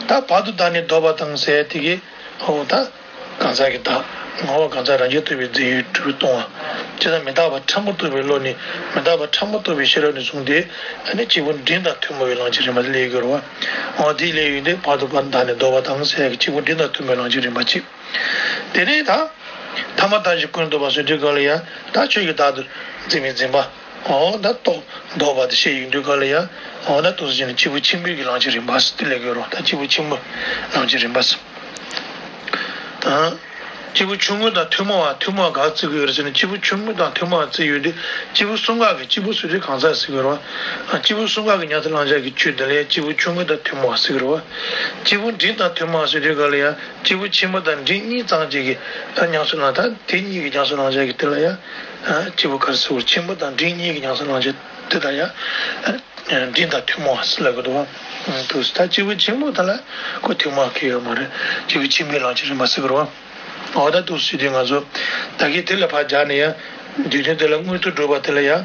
ད་བར་དུ་བདག་ནི་བཟློག་པ་དང་ཟེར་ཡ་དེ་གི། འོ་ད། གང་ཟག་གི་བདག། ངོ་བོ་གང་ཟག་རང་རྐྱ་ཐུབ་པའི་རྫས་ཡོད་གྲུབ་པའི་སྟོང་པ། བྱས་ཙང་མི་རྟག་པ་ཕྲ་མོ་རྟོགས་པའི་བློ་ནི། མི་རྟག་པ་ཕྲ་མོ་རྟོགས་པའི་ཤེས་རབ་ནས་བཟུང་སྟེ། ཨ་ནི་སྐྱེས་བུ་འབྲིང་དང་ཐུན་མོང་བའི་ལམ་གྱི་རིམ་པ་ལ་སླེབས་ཀྱི་རེད་བ། འོ་དེ་ལས་ཡོད་དེ་བར་དུ་བདག་ནི་བཟློག་པ་དང་ཟེར་ཡག་གི་སྐྱེས་བུ་འབྲིང་དང་ཐུན་མོང་བའི་ལམ་གྱི་རིམ་པ་གཅིག། དེ་ནས་ད། ཐ་མ་བདག་གཞན་ཀུན་བཟློག་པ་ཟེར་དུས་སྒང་ལ་ཡང་། ད་ཆོས་ཀྱི་བདག་ཏུ་འཛིན་པའི་འཛིན་པ། འོ་ད་རྟོག་བཟློག་པ་དེ་བཤད་ཡོང་དུས་སྒང་ལ་ཡང་། འོ་ད་རྟོག་ཚོད་ཅན་ནི་སྐྱེས་བུ་ཆེན་པོའི་གི་ལམ་གྱི་རིམ་པ་ཟེར་དེ་ལས་དགོས་རུང་། ད་སྐྱེས་བུ་ཆེན་པོ་ལམ་གྱི་རིམ་པ་ཟེར། ཨ། སྐྱེས་བུ་ཆུང་ངུ་དང་ཐུན་མོང་བ། ཐུན་མོང་བ་ག་བརྩི་གི་ཡོད་རེད་ཟེར་ན། སྐྱེས་བུ་ཆུང་ངུ་དང་ཐུན་མོང་བ་བརྩི་ཡོད་དུས། སྐྱེས་བུ་གསུམ་ཀ་གི། སྐྱེས་བུ་ཟེར་དུས་གང་ཟག་ཟེར་གི་རེད་བ། སྐྱེས་བུ་གསུམ་ཀ་གི་ཉམས་སུ་བླང་བྱ་གི་ཆོས་དེ་ལ་ཡང་སྐྱེས་བུ་ཆུང་ངུ་དང་ཐུན་མོང་བ་ཟེར་གི་རེད་བ། སྐྱེས་བུ་འབྲིང་དང་ཐུན་མོང་བ་ཟེར་དུས་ག་ལ་ཡང་། སྐྱེས་བུ་ཆེན་པོ་དང་འབྲིང་གཉིས་ཙམ་ཅིག་གི་ད་ཉམས་སུ་བླང་། ད་དེ་གཉིས་ཀྱི་ཉམས་སུ་བླང་བྱ་གི་དེ་ལ་ཡང་། སྐྱེས་བུ་ག་རེ་ཟེར་དགོས། ཆེན་པོ་དང་འབྲིང་གཉིས་ཀྱི་ཉམས་སུ་བླང་བྱ་དེ་དང་ཡང་། འབྲིང་དང་ཐུན་མོང་བ་ཟེར་ལབ་གི་འདུག་བ། འདུག་ད་སྐྱེས་བུ་ཆེན་པོ་དེ་ལ་ཁོ་ཐུན་མོང་གི་ཡོད་མ་རེད། སྐྱེས་བུ་ཆེན་པོའི་བླང་བྱའི་རིམ་པ་ཟེར་གི་རེད་བ། འོ་ད་འདུག་ཟེར་དུས་ང་ཚོ་ད་གིན་དེ་ལ་ཕར་སྦྱར་ནས་ཡང་། སྡེ་བདུན་དེ་ལ་མངོན་མཐོ་སྒྲུབ་པ་དེ་ལ་ཡང་།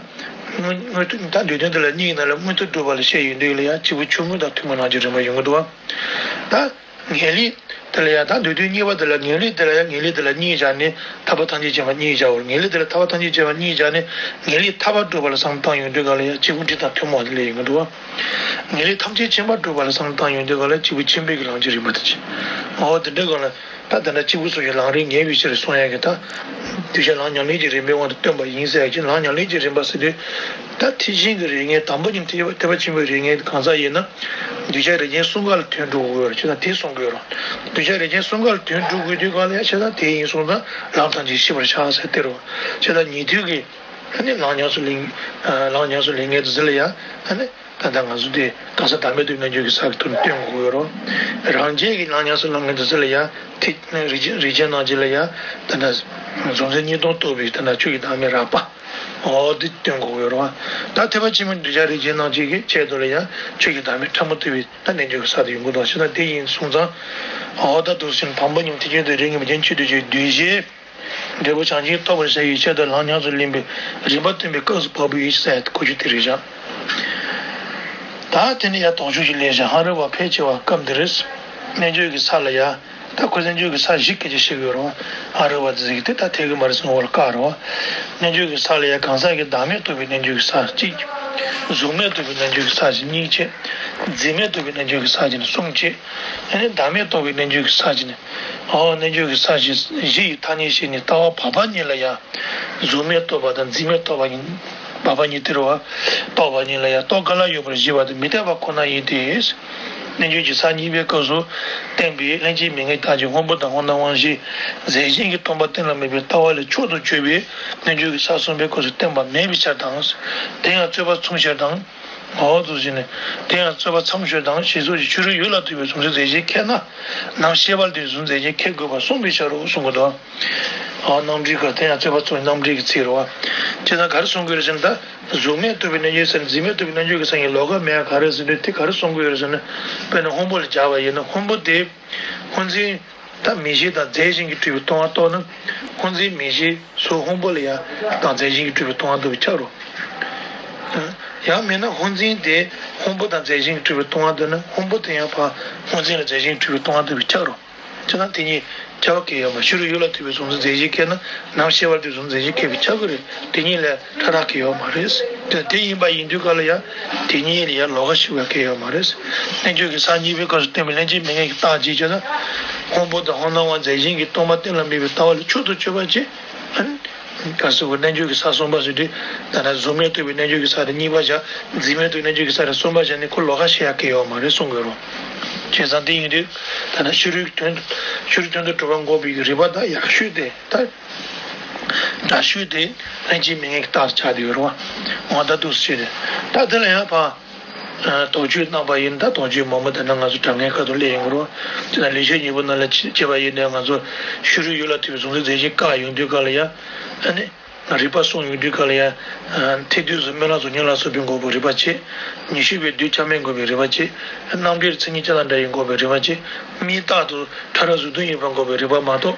མངོན་མངོན་མཐོ། ད་སྡེ་བདུན་དེ་ལ་གཉིས་ཀྱི་ནང་ལ་མངོན་མཐོ་སྒྲུབ་པ་ལ་བཤད་ཡོང་དུས་ལ་ཡང་། སྐྱེས་བུ་ཆུང་ངུ་དང་ཐུན་མོང་བླང་བྱའི་རིམ་པ་ཡོང་གི་འདུག་བ། ད་ངེས་ལེགས་དེ་ལ་ཡང་། ད་སྡེ་བདུན་གཉིས་པ་དེ་ལ། ངེས་ལེགས་དེ་ལ་ཡང་། ངེས་ལེགས་དེ་ལ་གཉིས་སྦྱར་ནས་ཐར་པ་ཐམས་ཅད་མཁྱེན་པ་གཉིས་སྦྱར་བ། ངེས་ལེགས་དེ་ལ་ཐར་པ་ཐམས་ཅད་མཁྱེན་པ་གཉིས་སྦྱར་ནས། ངེས་ལེགས་ཐར་པ་སྒྲུབ་པ་ལ་བསམ་བློ་བཏང་ཡོང་དུས་ག་ལ་ཡང་། སྐྱེས་བུ་འབྲིང་དང་ཐུན་མོང་བ་དེ་སླེབས་ཡོང་གི་འདུག་བ། ངེས་ལེགས་ཐམས་ཅད་མཁྱེན་པ་སྒྲུབ་པ་ལ་བསམ་བློ་བཏང་ཡོང་དུས་ག་ལ། སྐྱེས་བུ་ཆེན་པོའི་གི་བླང་བྱའི་རིམ་པ་དེ་བྱེད། འོ་དེ་འདྲ་ག་ལ། ད་དེ་འདྲ་སྐྱེས་བུ་སོགས་ཀྱི་ལམ་རིམ་ངེས་པའི་ཕྱིར་གསུང་ཡག་གི། ད་གདུལ་བྱ་ལམ་ཉམས་ལེན་གྱི་རིམ་པའི་དབང་དུ་སྟོན་པ་ཡིན་ཟེར་ཡག་གི། ལམ་ཉམས་ལེན་གྱི་རིམ་པ་ཟེར་དུས། ད་ཐེག་ཆེན་གྱི་རིགས་ངེས། དང་པོ་ཉིད་ཐེག་པ་ཐེག་པ་ཆེན་པོའི་རིགས་ངེས་གང་ཟག་ཡིན་ན། གདུལ་བྱ་རིགས་ཅན་གསུམ་ཀ་ལ་དོན་སྒྲུབ་དགོས་རེད། བྱས་ཙང་དེ་གསུང་དགོས་རེད། གདུལ་བྱ་རིགས་ཅན་གསུམ་ཀ་ལ་དོན་སྒྲུབ་དགོས་དུས་ག་ལ་ཡང་། བྱས་ཙང་དེ་ཡིན་སོང་ཙང་ལམ་ཐམས་ཅད་ཤེས་པར་བྱ་ཟེར་དེ་རེད། བྱས་ཙང་ཉན་ཐོས་ཀྱི། ཨ་ནི་ལམ་ཉམས་སུ་ལེན། ལམ་ཉམས་སུ་ལེན་མཁན་དེ་ཚོ་ལ་ཡང་། ཨ་ནི། ད་ལྟ་ང་ཚོ་དེ་གང་ཟག་བདག་མེད་རྟོགས་པའི་རྣལ་འབྱོར་གྱི་ས་ཀྱི་ཐོག་ནས་སྟོན་དགོས་ཀྱི་ཡོད་རེད། རང་རྒྱལ་གྱི་ལམ་ཉམས་སུ་བླང་མཁན་དེ་ཚོ་ལ་ཡང་། ཐེག་རིགས་རིགས་ཅན་རྣམས་ཀྱི་ལ་ཡང་། ད་ལྟ་གཟུང་འཛིན་གཉིས་སྟོང་རྟོགས་པའི་ད་ལྟ་ཆོས་ཀྱི་བདག་མེད་རགས་པ། འོ་དེ་སྟོན་དགོས་ཀྱི་ཡོད་རེད། ད་ཐེག་པ་ཆེན་པོའི་གདུལ་བྱ་རིགས་ཅན་རྣམས་ཀྱི་གི་ཆེད་དུ་ལ་ཡང་། ཆོས་ཀྱི་བདག་མེད་ཕྲ་མོ་ཐུབ་པའི་ད་རྣལ་འབྱོར་གྱི་ས་དེ་ཡོང་གི་འདུག། བྱས་ཙང་དེ་ཡིན་སོང་ཙང་། འོ་ད་འདུག་སེ་དང་པོ་ཉིད་ཐེག་ཆེན་དུ་རིགས་ངེས་པའི་རྒྱན་ཆོས་སྡུད་ཀྱི་གདུལ་བྱའི། འབྲས་བུ་བྱང་ཆུབ་ཐོབ་པར་བྱ་བའི་ཆེད་དུ་ལམ་ཉམས་སུ་ལེན་པའི་རིམ་པ་སྟོན་པའི་སྐབས་སུ་བབ་པའི་ཡེ་ཤེས་ཟེར་ཡག་གོ་རྒྱུ་དེ་རེད་བཞག། ད་དེ་ནས་ཡར་དོགས་གཅོད་ཅིག་སླེབས་བཞག། ཧ་རི་བ་ཕལ་ཆེ་བ་སྐབས་འདིར། རྣལ་འབྱོར་གྱི་ས་ལ་ཡ། ད་ཁོ་རྣལ་འབྱོར་གྱི་ས་བཞི་སྐད་ཆ་བཤད་ཀྱི་ཡོད་རེད། ཧ་རི་བ་དེ་ཟེར་གྱི་དེ་ད་ཐད་ཀར་མ་རེད་གསུང་བ་ལ་བཀག་རེད་བ། རྣལ་འབྱོར་གྱི་ས་ལ་ཡ། གང་ཟག་གི་བདག་མེད་རྟོགས་པའི་རྣལ་འབྱོར་གྱི་ས་གཅིག། གཟུགས་མེད་རྟོགས་པའི་རྣལ་འབྱོར་གྱི་ས་གཉིས་བྱས། འཛིན་མེད་རྟོགས་པའི་རྣལ་འབྱོར་གྱི་ས་བྱས་ནས་གསུམ་བྱས། ཨ་ནི་བདག་མེད་རྟོགས་པའི་རྣལ་འབྱོར་གྱི་ས་བྱས་ནས། ཨོ། རྣལ་འབྱོར་གྱི་ས་བཞི་བཞི་ཡི་ཐ་སྙད་བཤད་ནས། ལྟ་བ་བར་པ་གཉིས་ལ་ཡང་། གཟུགས་མེད་རྟོགས་པ་དང་འཛིན་མེད་རྟོགས་པ་གཉིས། བར་པ་གཉིས་དེ་རེད་བ། རྟོགས་པ་གཉིས་ལ་ཡང་རྟོགས་ག་ལ་ཡོད་པར་བཞེད་པ་དེ་མི་འཐད་པ་ཁོ་ན་ཡིན་ཏེ། རྣལ་འབྱོར་གྱི་ས་གཉིས་པའི་སྐབས་སུ་བསྟན་པའི་ལྷན་སྐྱེས་མི་མངོན་རྟགས་ཀྱི་སྔོན་པོ་དང་སྔོ་སྣང་དབང་ཤེས་རྫས་གཞན་གྱིས་སྟོང་པ་གཏན་ལ་དབབ་པའི་ལྟ་བ་ལས་མཆོག་ཏུ་གྱུར་པའི་རྣལ་འབྱོར་གྱི་ས་གསུམ་པའི་སྐབས་སུ་བསྟན་པ་མེད་པའི་ཕྱིར་དང་། དེ་ཡང་རྩོད་པ་མཚུངས་ཕྱིར་དང་། འོ་ཚོ་བཞིན་ནི། དེ་ཡང་རྩོད་པ་མཚམས་སྦྱོར་དང་ཞེས་སོགས་ཀྱི་ཕྱི་རོལ་ཡུལ་ལ་ལྟོས་པའི་གཟུང་འཛིན་རྫས་གཞན་ཁེགས་ན། ནམ་ཤེས་པ་ལ་ལྟོས་པའི་གཟུང་འཛིན་རྫས་གཞན་ཁེགས་དགོས་པར་གསུངས་པའི་ཕྱིར་རོ་གསུང་གི་འདུག། འོ་རྣམ་འགྲེལ་གྱི་དེ་ཡང་རྩོད་པ་མཚུངས་རྣམ་འགྲེལ་གྱི་ཚིག་རེད་བ། ཅི་ཙམ་ག་རེ་གསུང་གི་རེད་ཟེར་ན། ད་གཟུགས་མེད་རྟོགས་པའི་རྣལ་འབྱོར་ས་ནས་འཛིན་མེད་རྟོགས་པའི་རྣལ་འབྱོར་གྱི་ས་ནས་ལོགས་ཀ་མེད་ཡ་ག་རེ་ཟེར་དུས། དེ་ག་རེ་གསུང་གི་ཡོད་རེད་ཟེར་ན། དཔེར་ན་སྔོན་པོ་ལ་སྦྱར་བ་ཡིན་ན། སྔོན་པོ་དེ་སྔོ་འཛིན། ད་མིག་ཤེས་དང་རྫས་གཞན་གྱིས་གྲུབ་པའི་སྟོང་པ་རྟོགས་ན། སྔོ་འཛིན་མིག་ཤེས་སོགས་སྔོན་པོ་ལ་ཡང་དང་རྫས་གཞན་གྱིས་གྲུབ་པའི་སྟོང་པ་རྟོགས་པས་ཁྱབ་རོ། ཡང་མིན་ན་སྔོ་འཛིན་དེ་སྔོན་པོ་དང་རྫས་གཞན་གྱིས་གྲུབ་པའི་སྟོང་པ་རྟོགས་ན། སྔོན་པོ་དེ་ཡང་ཕར་སྔོ་འཛིན་ལ་རྫས་གཞན་གྱིས་གྲུབ་པའི་སྟོང་པ་རྟོགས་པས་ཁྱབ་རོ། ཅི་ན་དེ་གཉིས་ཁྱབ་པ་གང་ཡང་ཡོད་མ་རེད། ཕྱི་རོལ་ཡུལ་ལ་ལྟོས་པའི་གཟུང་འཛིན་རྫས་གཞན་ཁེགས་ན། ནམ་ཤེས་པ་ལ་ལྟོས་པའི་གཟུང་འཛིན་རྫས་གཞན་ཁེགས་པས་ཁྱབ་ཀྱི་རེད། དེ་གཉིས་ལས་ཕྲ་རགས་གང་ཡང་ཡོད་མ་རེད། དེ་དེ་ཡིན་པ་ཡིན་དུས་ག་ལ་ཡང་དེ་གཉིས་ལ་ཡང་ལོགས་ཀ་ཞིག་པ་གང་ཡང་ཡོད་མ་རེད། རྣལ་འབྱོར་གྱི་ས་གཉིས་པའི་སྐབས་སུ་བསྟན་པའི་ལྷན་སྐྱེས་མི་མངོན་གྱི་རྟགས་ཅིག་བྱས་ན། སྔོན་པོ་དང་སྔོ་སྣང་བ་རྫས་གཞན་གྱིས་སྟོང་པ་གཏན་ལ་དབབ་པའི་ལྟ་བ་ལས་མཆོག་ཏུ་གྱུར་པ་ཅིག། ཨ་ནི། ག་རེ་ཟེར་དགོས། རྣལ་འབྱོར་གྱི་ས་གསུམ་པ་ཟེར་དུས། ད་ནི་གཟུགས་མེད་རྟོགས་པའི་རྣལ་འབྱོར་གྱི་ས་དེ་གཉིས་པ་བཞག། འཛིན་མེད་རྟོགས་པའི་རྣལ་འབྱོར་གྱི་ས་དེ་གསུམ་པ་བཞག་ནས་ཁོ་ལོགས་ཀ་བཤད་ཡ་གང་ཡང་ཡོད་མ་རེད་གསུང་གི་རེད། བྱས་ཙང་དེ་ཡིན་དུས། ད་ནི་ཕྱི་རོལ་གྱི་དོན། ཕྱི་རོལ་དོན་དུ་གྲུབ་པ་འགོག་པའི་རིགས་པ་དང་ཡག་ཤོས་དེ། ད་དྲག་ཤོས་དེ་ལྷན་སྐྱེས་མི་མངོན་གྱི་རྟགས་ཆགས་བསྡད་ཡོད་རེད་བ། འོ་ད་འདུག་སེ་བྱས་ཏེ། ད་དེ་ལ་ཡང་ཕར། ཨ། དོགས་གཅོད་གནང་པ་ཡིན་ན། ད་དོགས་གཅོད་མང་པོ་དེ་ནི་ང་ཚོ་དྲང་ངེས་ཁ་ཐུག་སླེབས་ཡོང་གི་རེད་བ། དེ་ནས་ལེགས་བཤད་སྙིང་པོ་ནང་ལ་བྱས་པ་ཡིན་ན། ང་ཚོ་ཕྱི་རོལ་ཡུལ་ལ་ལྟོས་པའི་གཟུང་འཛིན་རྫས་གཞན་བཀག་ཡོང་དུས་ག་ལ་ཡང་། ཨ་ནི། རིགས་པ་གསུངས་ཡོང་དུས་ག་ལ་ཡང་། ཨ། ཐེག་བསྡུས་སུ་སྨོན་ལམ་གཟུགས་བརྙན་ལ་སོགས་པས་འགོག་པའི་རིགས་པ་བྱས། ཉི་ཤུ་པས་བདུད་ཆགས་མེད་འགོག་པའི་རིགས་པ་བྱས། རྣམ་འགྲེལ་མཚན་ཉིད་ཅན་དང་འདྲ་ཡིས་འགོག་པའི་རིགས་པ་བྱས། དམིགས་རྟག་ཏུ་ཕྲ་རགས་གཟུགས་དོན་ཡིན་པར་འགོག་པའི་རིགས་པ་མ་གཏོགས།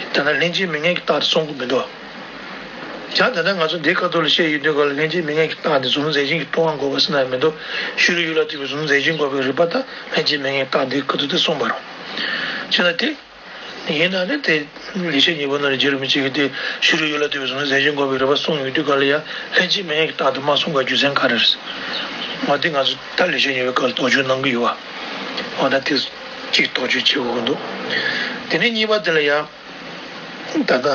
ད་ལྟ་ལྷན་སྐྱེས་མི་མངོན་གྱི་རྟགས་དེ་གསུང་གི་མི་འདུག། ཡང་ད་ལྟ་ང་ཚོ་འདི་ཁ་ཐུག་ལ་བཤད་ཡོང་དུས་ག་ལ་ལྷན་སྐྱེས་མི་མངོན་གྱི་རྟགས་འདི་གཟུང་འཛིན་རྫས་གཞན་གྱིས་སྟོང་པར་འགོག་པ་ཟེར་ན་ཡང་མི་འདུག། ཕྱི་རོལ་ཡུལ་ལ་ལྟོས་པའི་གཟུང་འཛིན་རྫས་གཞན་འགོག་པའི་རིགས་པ་དང་ལྷན་སྐྱེས་མི་མངོན་གྱི་རྟགས་འདི་ཁ་ཐུག་དེ་གསུངས་པ་རེད། བྱས་ན་དེ་ཡིན་ན་ནི། དེ་ལེགས་བཤད་སྙིང་པོ་ནང་ལ་རྗེ་རིན་པོ་ཆེ་གིས་དེ་ཕྱི་རོལ་ཡུལ་ལ་ལྟོས་པའི་གཟུང་འཛིན་རྫས་གཞན་འགོག་པའི་རིགས་པ་གསུངས་ཡོང་དུས་ག་ལ་ཡང་ལྷན་སྐྱེས་མི་མངོན་གྱི་རྟགས་འདི་མ་གསུངས་པའི་རྒྱུ་མཚན་ག་རེ་རེད། འོ་དེ་ང་ཚོ་ད་ལེགས་བཤད་སྙིང་པོའི་སྐབས་ལ་དོགས་གཅོད་གནང་གི་ཡོད་པ། འོ་ད་དེ་གཅིག་དོགས་གཅོད་བྱེད་དགོས་ཀྱི་འདུག། དེ་ནས་གཉིས་པ་དེ་ལ་ཡང་ད་ལྟ་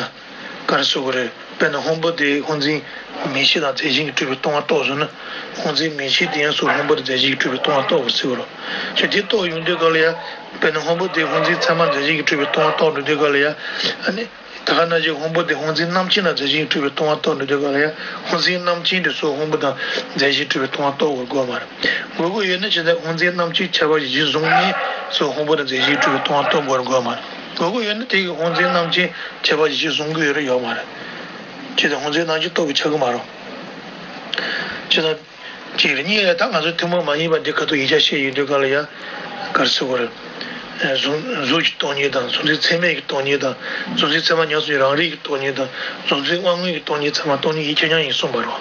ག་རེ་ཟེར་དགོས་རེད། དཔེར་ན་སྔོན་པོ་དེ་སྔོ་འཛིན་མིག་ཤེས་དང་རྫས་གཞན་གྱིས་གྲུབ་པའི་སྟོང་པ་རྟོགས་སོང་ན། སྔོ་འཛིན་མིག་ཤེས་དེ་ཡང་སོ་སྔོན་པོ་དང་རྫས་གཞན་གྱིས་གྲུབ་པའི་སྟོང་པ་རྟོགས་པར་ཟེར་བ་རེད། ཅེས་དེ་རྟོགས་ཡོང་དུས་སྐབས་ལ་ཡང་། དཔེར་ན་སྔོན་པོ་དེ་སྔོ་འཛིན་ཚད་མ་རྫས་གཞན་གྱིས་གྲུབ་པའི་སྟོང་པ་རྟོགས་འགྲོ་དུས་སྐབས་ལ་ཡང་། ཨ་ནི། ད་ག་ནང་བཞིན་སྔོན་པོ་དེ་སྔོ་འཛིན་རྣམ་མཁྱེན་དང་རྫས་གཞན་གྱིས་གྲུབ་པའི་སྟོང་པ་རྟོགས་འགྲོ་དུས་སྐབས་ལ་ཡང་། སྔོ་འཛིན་རྣམ་མཁྱེན་དེ་སོ་སྔོན་པོ་དང་རྫས་གཞན་གྱིས་གྲུབ་པའི་སྟོང་པ་རྟོགས་དགོས་དགོས་མ་རེད། དགོས་དགོས་ཡོད་ན་ཇི་ལྟར་སྔོ་འཛིན་རྣམ་མཁྱེན་ཁྱད་པར་གཞི་བཟུང་ནས་སོ་སྔོན་པོ་དང་རྫས་གཞན་གྱིས་གྲུབ་པའི་སྟོང་པ་རྟོགས་དགོས་དགོས་མ་རེད། དགོས་དགོས་ཡོད་ན་དེ་གི་སྔོ་འཛིན་རྣམ་མཁྱེན་ཁྱད་པར་གཞི་བཟུང་གི་ཡོད་རེད་ཡོད་མ་རེད། ཇི་ལྟར་སྔོ་འཛིན་རྣམ་མཁྱེན་རྟོགས་པའི་ཆ་གི་མ་རེད། ཇི་ལྟར། གཅིག་རེད། གཉིས་རེད། ད་ང་ཚོ་ཐུན་མོང་མ་ཡིན་པ་འདི་ག་དུས་ཡིག་ཆ་བཤད་ཡོང་དུས་སྐབས་ལ་ཡང་། ག་རེ་ཟེར་དགོས་རེད། ཨེ། གཟུགས་གཟུགས་ཀྱི་སྟོང་ཉིད་དང་། གཟུགས་འཛིན་ཚད་མས་ཀྱི་སྟོང་ཉིད་དང་། གཟུགས་འཛིན་ཚད་མ་ཉམས་སུ་རང་རིག་གི་སྟོང་ཉིད་དང་། གཟུགས་འཛིན་དབང་མངོན་གྱི་སྟོང་ཉིད་ཚང་མ་སྟོང་ཉིད་ཡིན་ཁྱབ་མཉམ་ཡིན་གསུངས་པ་རེད།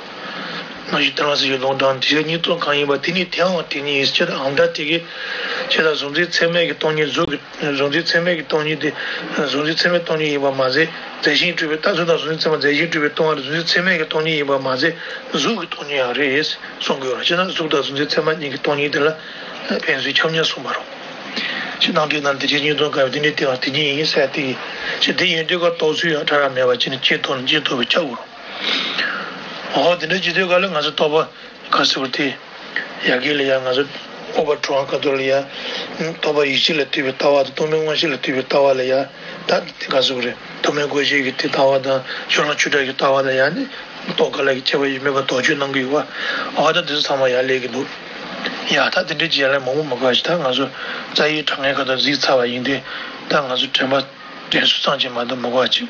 རྣམ་ཤེས་ཐར་ལམ་གསལ་བྱེད་ལུང་དྲངས་དེ་གཉིས་སྟོང་གང་ཡིན་པ་དེ་ནི་དེའང་དེ་ཉིད་ཡིན། ཇི་ལྟར་ཨམ་ད་དེ་གི། ཇི་ལྟར་གཟུགས་འཛིན་ཚད་མས་ཀྱི་སྟོང་ཉིད་གཟུགས་ཀྱི། གཟུགས་འཛིན་ཚད་མས་ཀྱི་སྟོང་ཉིད་དེ། གཟུགས་འཛིན་ཚད་མས་སྟོང་ཉིད་ཡིན་པ་མ་ཟད། རྫས་གཞན་གྱིས་གྲུབ་པའི་ད་གཟུགས་དང་གཟུགས་འཛིན་ཚད་མ་རྫས་གཞན་གྱིས་གྲུབ་པའི་སྟོང་པ་ལ་གཟུགས་འཛིན་ཚད་མས་ཀྱི་སྟོང་ཉིད་ཡིན་པ་མ་ཟད། གཟུགས་ཀྱི་སྟོང་ཉིད་ཡང་རེད་གསུང་གི་ཡོད་རེད། ཅེ་ན་གཟུགས་དང་གཟུགས་འཛིན་ཚད་མ་གཉིས་ཀྱི་སྟོང་ཉིད་དེ་ལ་ཕན་ཚུན་ཁྱབ་མཉམ་གསུངས་པ་རེད། ཅེས་རྣམ་འགྲེལ་ནང་དེ་ཅི་གཉིས་སྟོང་གང་ཡོད་དེ་འདྲའི་སྟེང་ལ་དེ་གཉིས་ཡིན་ཟེར་ཏེ། ཅེས་དེ་ཡིན་དུས་ཀ་རྟོགས་ཚུལ་ཡང་ཕྲ་རགས་མེད་པ་ཅིག་ནི་ཅེས་རྟོགས་ནི་ཅེས་རྟོགས་པའི་ཆ་དགོས་རེད། འོ་དེ་འདྲ་ཅི་དུས་ཀ་ལ་ང་ཚོ་རྟོག་པ་ག་ཟེར་བ་དེ། ཡ་གི་ལ་ཡ་ང་ཚོ་སྤོབས་པ་གྲུང་བ་ཁ་ཐོག་ལ་ཡ། རྟོག་པ་ཡེ་ཤེས་ལ་ལྟོས་པའི་ལྟ་བ་དང་སྟོང་པའི་དབང་ཤེས་ལ་ལྟོས་པའི་ལྟ་བ་ལ་ཡ། ད་དེ་ག་ཟེར་དགོས་རེད། ཐོགས་མེད་སྐུ་བཞི་གི་དེ་ལྟ་བ་དང་ཤོ་ལོ་ཆུ་ཁྲག་གི་ལྟ་བ་ལ་ཡ་ནི། རྟོག་ག་ལ་གི་ཁྱད་པར་ཡོད་མེད་པ་དོགས་གཅོད་གནང་གི་ཡོད་པ། འོ་ད་དེ་ཚོ་ཚང་མ་ཡ་ལས་ཀྱི་འདུག་ཡ་ད་དེ་འདྲའི་ཅི་ཡ་ལ་མང་པོ་མ་དགོས་ཤིག་ད་ང་ཚོ་རྩ་བའི་དྲང་ངེས་ཁ་ཐོག་གཟིགས་ཚར་བ་ཡིན་ཏེ། ད་ང་ཚོ་དྲན་པ། དྲན་གསོ་ཙམ་གྱིས་མ་གཏོགས་མི་དགོས་པ་ཅིག་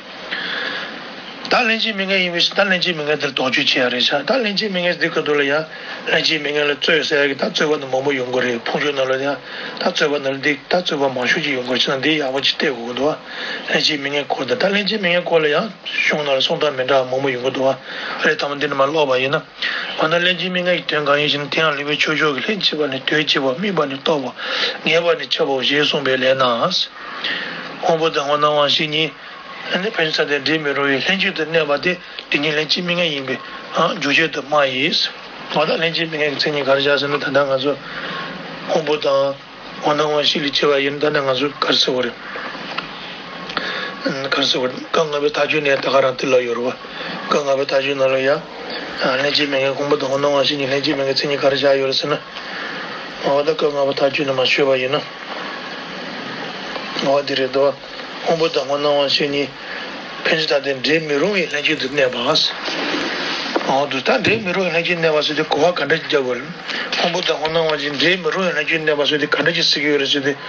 ད་ལྷན་སྐྱེས་མི་མངོན་ཡིན་པའི་ཕྱིར། ད་ལྷན་སྐྱེས་མི་མངོན་དེར་དོགས་གཅོད་བྱེད་ཡ་རེད་ཤག་ད་ལྷན་སྐྱེས་མི་མངོན་འདི་ཁ་ཐུག་ལ་ཡང་། ལྷན་སྐྱེས་མི་མངོན་ལ་རྩོད་ཟེར་ཡ་གི་ད་རྩོད་པ་འདི་མང་པོ་ཡོང་གི་རེད། ཕུང་ཆོས་ནང་ལ་ཡང་ད་རྩོད་པ་ནང་ལ་འདི་ད་རྩོད་པ་མང་ཤོས་ཅིག་ཡོང་གི་རེད། ཅི་ན་འདི་ཡག་པོ་ཅིག་བལྟས་དགོས་ཀྱི་འདུག་ལྷན་སྐྱེས་མི་མངོན་སྐོར་དང་ད་ལྷན་སྐྱེས་མི་མངོན་སྐོར་ལ་ཡང་གཞུང་ནང་ལ་གསུང་སྟངས་མི་འདྲ་བ་མང་པོ་ཡོང་གི་འདུག་བ། རེད། ད་མ་འདི་ནས་མར་ཀློག་པ་ཡིན་ན། འོ་ན་ལྷན་སྐྱེས་མི་མངོན་གྱི་དོན་གང་ཡིན་ཞེ་ན། དེ་ཡང་ལེགས་པའི་ཆོས་མཆོག་གིས། ལྷན་སྐྱེས་པ་ནི་དོན་གཅིག་པ། དམིགས་པ་ནི་རྟོག་པ། ངེས་པ་ནི་ཁྱབ་པའོ་ཞེས་གསུངས་པའི་ལན་ནི། སྔོན་པོ་དང་སྔོ་སྣང་དབང་ཤེས་གཉིས། ཨ་ནི་ཕན་ཚུན་ཐ་དད་འབྲེལ་མི་རུང་བའི་ལྷན་ཅིག་ཏུ་གནས་པ་དེ། དེ་ཉིད་ལྷན་སྐྱེས་མི་མངོན་ཡིན་པས་འཇོག་བྱེད་དུ་སྨྲ་ཡིས། འོ་ད་ལྷན་སྐྱེས་མི་མངོན་གྱི་མཚན་ཉིད་ག་རེ་བཞག་ཟེར་ན། ད་ལྟ་ང་ཚོ་སྔོན་པོ་དང་སྔོ་སྣང་དབང་ཤེས་ལ་སྐྱེ་བ་ཡིན། ད་ལྟ་ང་ཚོ་ག་རེ་ཟེར་བ་རེད། ག་རེ་ཟེར་བ་རེད། སྐབས་ལྔ་པའི་མཐའ་དཔྱོད་ནས་ད་ག་རང་དེ་ལ་ཡོད་རེད་བ། སྐབས་ལྔ་པའི་མཐའ་དཔྱོད་ནང་ལ་ཡང་། ལྷན་སྐྱེས་མི་མངོན་སྔོན་པོ་དང་སྔོ་སྣང་དབང་ཤེས་གཉིས་ལྷན་སྐྱེས་མི་མངོན་མཚན་ཉིད་ག་རེ་བཞག་ཡོད་རེད་ཟེར་ན། འོ་ད་སྐབས་ལྔ་པའི་མཐའ་དཔྱོད་ནས་མར་ཤོད་པ་ཡིན་ན། འོ་དེ་རེད་དོ། སྔོན་པོ་དང་སྔོ་སྣང་དབང་ཤེས་གཉིས། ཕན་ཚུན་ཐ་དད་འབྲེལ་མི་རུང་བའི་ལྷན་ཅིག་ཏུ་གནས་པ། འོ་དུ་ད་འབྲེལ་མི་རུང་བའི་ལྷན་ཅིག་གནས་པ་ཟེར་དུས་གོ་བ་ག་འདྲ་ཅིག་རྒྱག་དགོས་རེད། སྔོན་པོ་དང་སྔོ་སྣང་དབང་ཤེས་འབྲེལ་མི་རུང་བའི་ལྷན་ཅིག་གནས་པ་ཟེར་དུས་ག་འདྲ་ཅིག་ཟེར་གྱི་ཡོད་རེད་ཟེར་དུས།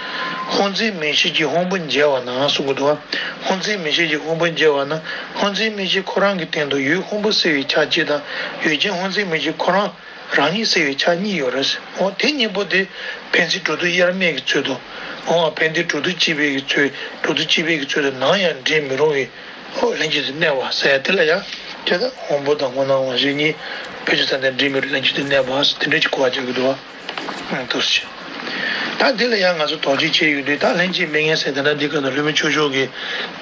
སྔོ་འཛིན་མིག་ཤེས་ཀྱིས་སྔོན་པོ་འཇལ་བ་ན་གསུང་གི་འདུག་བ། སྔོ་འཛིན་མིག་ཤེས་ཀྱིས་སྔོན་པོ་འཇལ་བ་ན། སྔོ་འཛིན་མིག་ཤེས་ཁོ་རང་གི་སྟེང་དུ་ཡུལ་སྔོན་པོ་གསལ་བའི་ཆ་གཅིག་དང་། ཡུལ་ཅན་སྔོ་འཛིན་མིག་ཤེས་ཁོ་རང་རང་ཉིད་གསལ་བའི་ཆ་གཉིས་ཡོད་རེད། འོ་དེ་གཉིས་པོ་དེ་ཕན་ཚུན་གྲོགས་དུས་དབྱེར་མེད་ཀྱི་ཚུལ་དུ། འོ་ཕན་བདེ་གྲོགས་དུས་གཅིག་པའི་གི་ཚུལ། གྲོགས་དུས་གཅིག་པའི་གི་ཚུལ་དུ་ནམ་ཡང་འབྲེལ་མི་རུང་བའི། འོ་ལྷན་ཅིག་ཏུ་གནས་པ་ཟེར་དེ་ལ་ཡང་། དེ་ལ་སྔོན་པོ་དང་སྔོ་སྣང་དབང་ཤེས་གཉིས་ཕན་ཚུན་ཐ་དད་འབྲེལ་མི་རུང་ལྷན་ཅིག་ཏུ་གནས་པ་ཟེར་དེ་འདྲ་ཅིག་གོ་བ་རྒྱག་གི་འདུག་བ། ཐུགས་རྗེ་ཆེ། ད་འདི་ལ་ཡང་ང་ཚོ་དོགས་གཅོད་བྱས་ཡོང་དུས། ད་ལྷན་སྐྱེས་མི་མངོན་ཟེར་དེ་འདྲ་འདི་ག་ན་ལྷོ་མོན་ཆོས་ཕྱོགས་ཀྱི་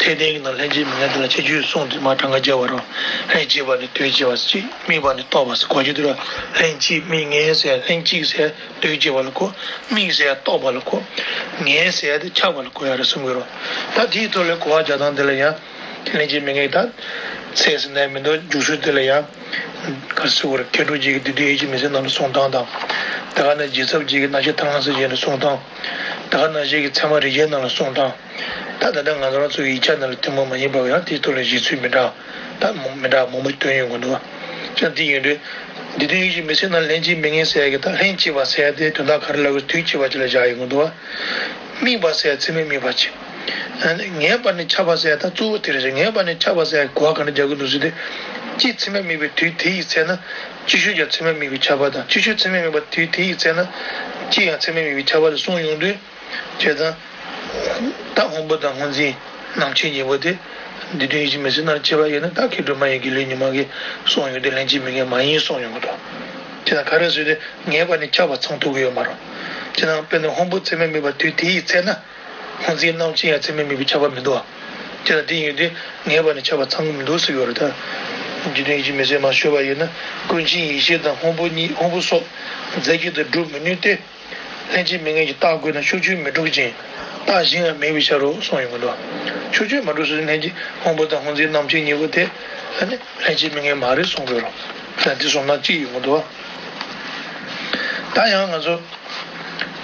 ཐེག་ཆེན་གྱི་ནང་ལྷན་སྐྱེས་མི་མངོན་དེ་ལ་ཁྱད་ཆོས་གསུངས་ཏེ་མར་གྲངས་ཀ་བརྒྱབ་པ་རེད། ལྷན་སྐྱེས་པ་ནི་དོན་གཅིག་པ་ཟེར་གཅིག་དམིགས་པ་ནི་རྟོག་པ་ཟེར་གོ་རྒྱུ་དེ་ར། ལྷན་སྐྱེས་དམིགས་མངོན་ཟེར། ལྷན་སྐྱེས་ཟེར་དོན་གཅིག་པ་ལ་གོ། དམིགས་ཟེར་རྟོག་པ་ལ་གོ། མངོན་ཟེར་དེ་ཁྱབ་པ་ལ་གོ་ཡ་རེད་གསུང་གི་རེད། ད་དེའི་ཐོག་ལ་གོ་བ་རྒྱག་སྟངས་དེ་ལ་ཡང་། ལྷན་སྐྱེས་མི་མངོན་ད་ཚད་ཟེར་ན་མི་འདུག་འཇུག་ཚུལ་དེ་ལ་ཡང་། ག་རེ་ཟེར་དགོས་རེད། མཁས་གྲུབ་རྗེ་གིས་སྡེ་བདུན་དབྱེ་གཅིག་མི་སེམས་ནང་ལ་གསུང་སྟངས་དང་། དེ་ག་ནང་རྗེ་ཚབ་རྗེ་གིས་རྣམ་བཤད་ཐར་ལམ་གསལ་བྱེད་ནང་གསུང་སྟངས། དེ་ག་ནང་བཞིན་གྱི་ཚད་མ་རིགས་ཤེས་ནང་ལ་གསུང་སྟངས། ད་ད་ལྟ་ང་རང་ཚོ་ཡིག་ཆ་ནང་ལ་ཐུན་མོང་མ་ཡིན་པ་ཡང་དེའི་ཐོག་ལ་བཞེད་ཚུལ་མི་འདྲ། ད་མི་འདྲ་མང་པོ་ཐོན་ཡོང་གི་འདུག་བ། ཅང་དེ་ཡིན་དུས། སྡེ་བདུན་དབྱེ་གཅིག་མི་སེམས་ནང་ལྷན་སྐྱེས་མི་མངོན་ཟེར་ཡ་གི་ད་ལྷན་སྐྱེས་པ་ཟེར་ཡ་དེ་དོན་དག་ག་རེ་ལབ་དགོས། དུས་གཅིག་པ་ཅིག་ལ་བཞག་ཡོང་གི་འདུག་བ། དམིགས་པ་ཟེར་ཚད་མས་དམིགས་པ་གཅིག་ངེས་པ་ནི་ཁྱབ་པ་ཟེར་ཡ་ད་གཙོ་བོ་དེ་རེད། ངེས་པ་ནི་ཁྱབ་པ་ཟེར་ཡ་གོ་བ་ག་འདྲ་རྒྱག་གི་འདུག་ཟེར་དུས། གཅིག་ཚད་མས་དམིགས་པའི་དུས་དེ་ཡི་ཚེ་ན། ཅིག་ཤོས་ཀྱང་ཚད་མས་དམིགས་པའི་ཁྱབ་པ་དང་། ཅིག་ཤོས་ཚད་མས་དམིགས་པའི་དུས་དེ་ཡི་ཚེ་ན། གཅིག་ཡང་ཚད་མས་དམིགས་པའི་ཁྱབ་པ་དེ་གསུངས་ཡོང་དུས། བྱས་ཙང་། ད་སྔོན་པོ་དང་སྔོ་འཛིན་རྣམ་མཁྱེན་གཉིས་པོ་དེ། སྡེ་བདུན་དབྱེ་གཅིག་མི་སེམས་ནང་ལ་སྐྱེས་པ་ཡིན་ན། ད་མཁས་གྲུབ་སྨྲ་བའི་དགེ་ལེགས་ཉི་མ་གིས་གསུངས་ཡོང་དུས་ལྷན་སྐྱེས་མི་མངོན་མ་ཡིན་གསུངས་ཡོང་གི་འདུག་བྱས་ཙང་ག་རེ་ཟེར་དུས་ངེས་པ་ནི་ཁྱབ་པ་ཚང་ཐུབ་ཀྱི་ཡོད་མ་རེད། བྱས་ཙང་དཔེར་ན་སྔོན་པོ་ཚད་མས་དམིགས་པ་དུས་དེ་ཡི་ཚེ་ན། སྔོ་འཛིན་རྣམ་མཁྱེན་ཡང་ཚད་མས་དམིགས་པའི་ཁྱབ་པ་མི་འདུག་བ། དེ་ལ་དེ་ཡིན་དུས་ངེས་པ་ནི་ཁྱབ་པ་ཚང་གི་མི་འདུག་ཟེར་གྱི་ཡོད་རེད་ད། རྗེ་བཙུན་ཡིད་བཞིན་མི་བསྲེགས་མ་ཤོད་པ་ཡིན་ན། ཀུན་མཁྱེན་ཡེ་ཤེས་དང་སྔོན་པོ་གཉིས། སྔོན་པོ་སོགས་རྫས་གཅིག་ཏུ་སྒྲུབ་མི་ནུས་ཏེ། ལྷན་སྐྱེས་མི་མངོན་གྱི་རྟགས་དགོས་ན། ཕྱོགས་ཆོས་མི་འགྲུབ་ཅིང་རྟགས་གཞན་ཡང་མེད་པའི་ཕྱིར་རོ་གསུངས་ཡོང་གི་འདུག་ཕྱོགས་ཆོས་མ་གྲུབ་ཟེར་དུས་ལྷན་སྐྱེས་སྔོན་པོ་དང་སྔོ་འཛིན་རྣམ་མཁྱེན་གཉིས་པོ་དེ། ཨ་ནི་ལྷན་སྐྱེས་མི་མངོན་མ་རེད་གསུང་དགོས་རོ། ད་འདི་གསུང་སྟངས་གཅིག་ཡོང་གི་འདུག་བ། ད་ཡང་ང་ཚོ་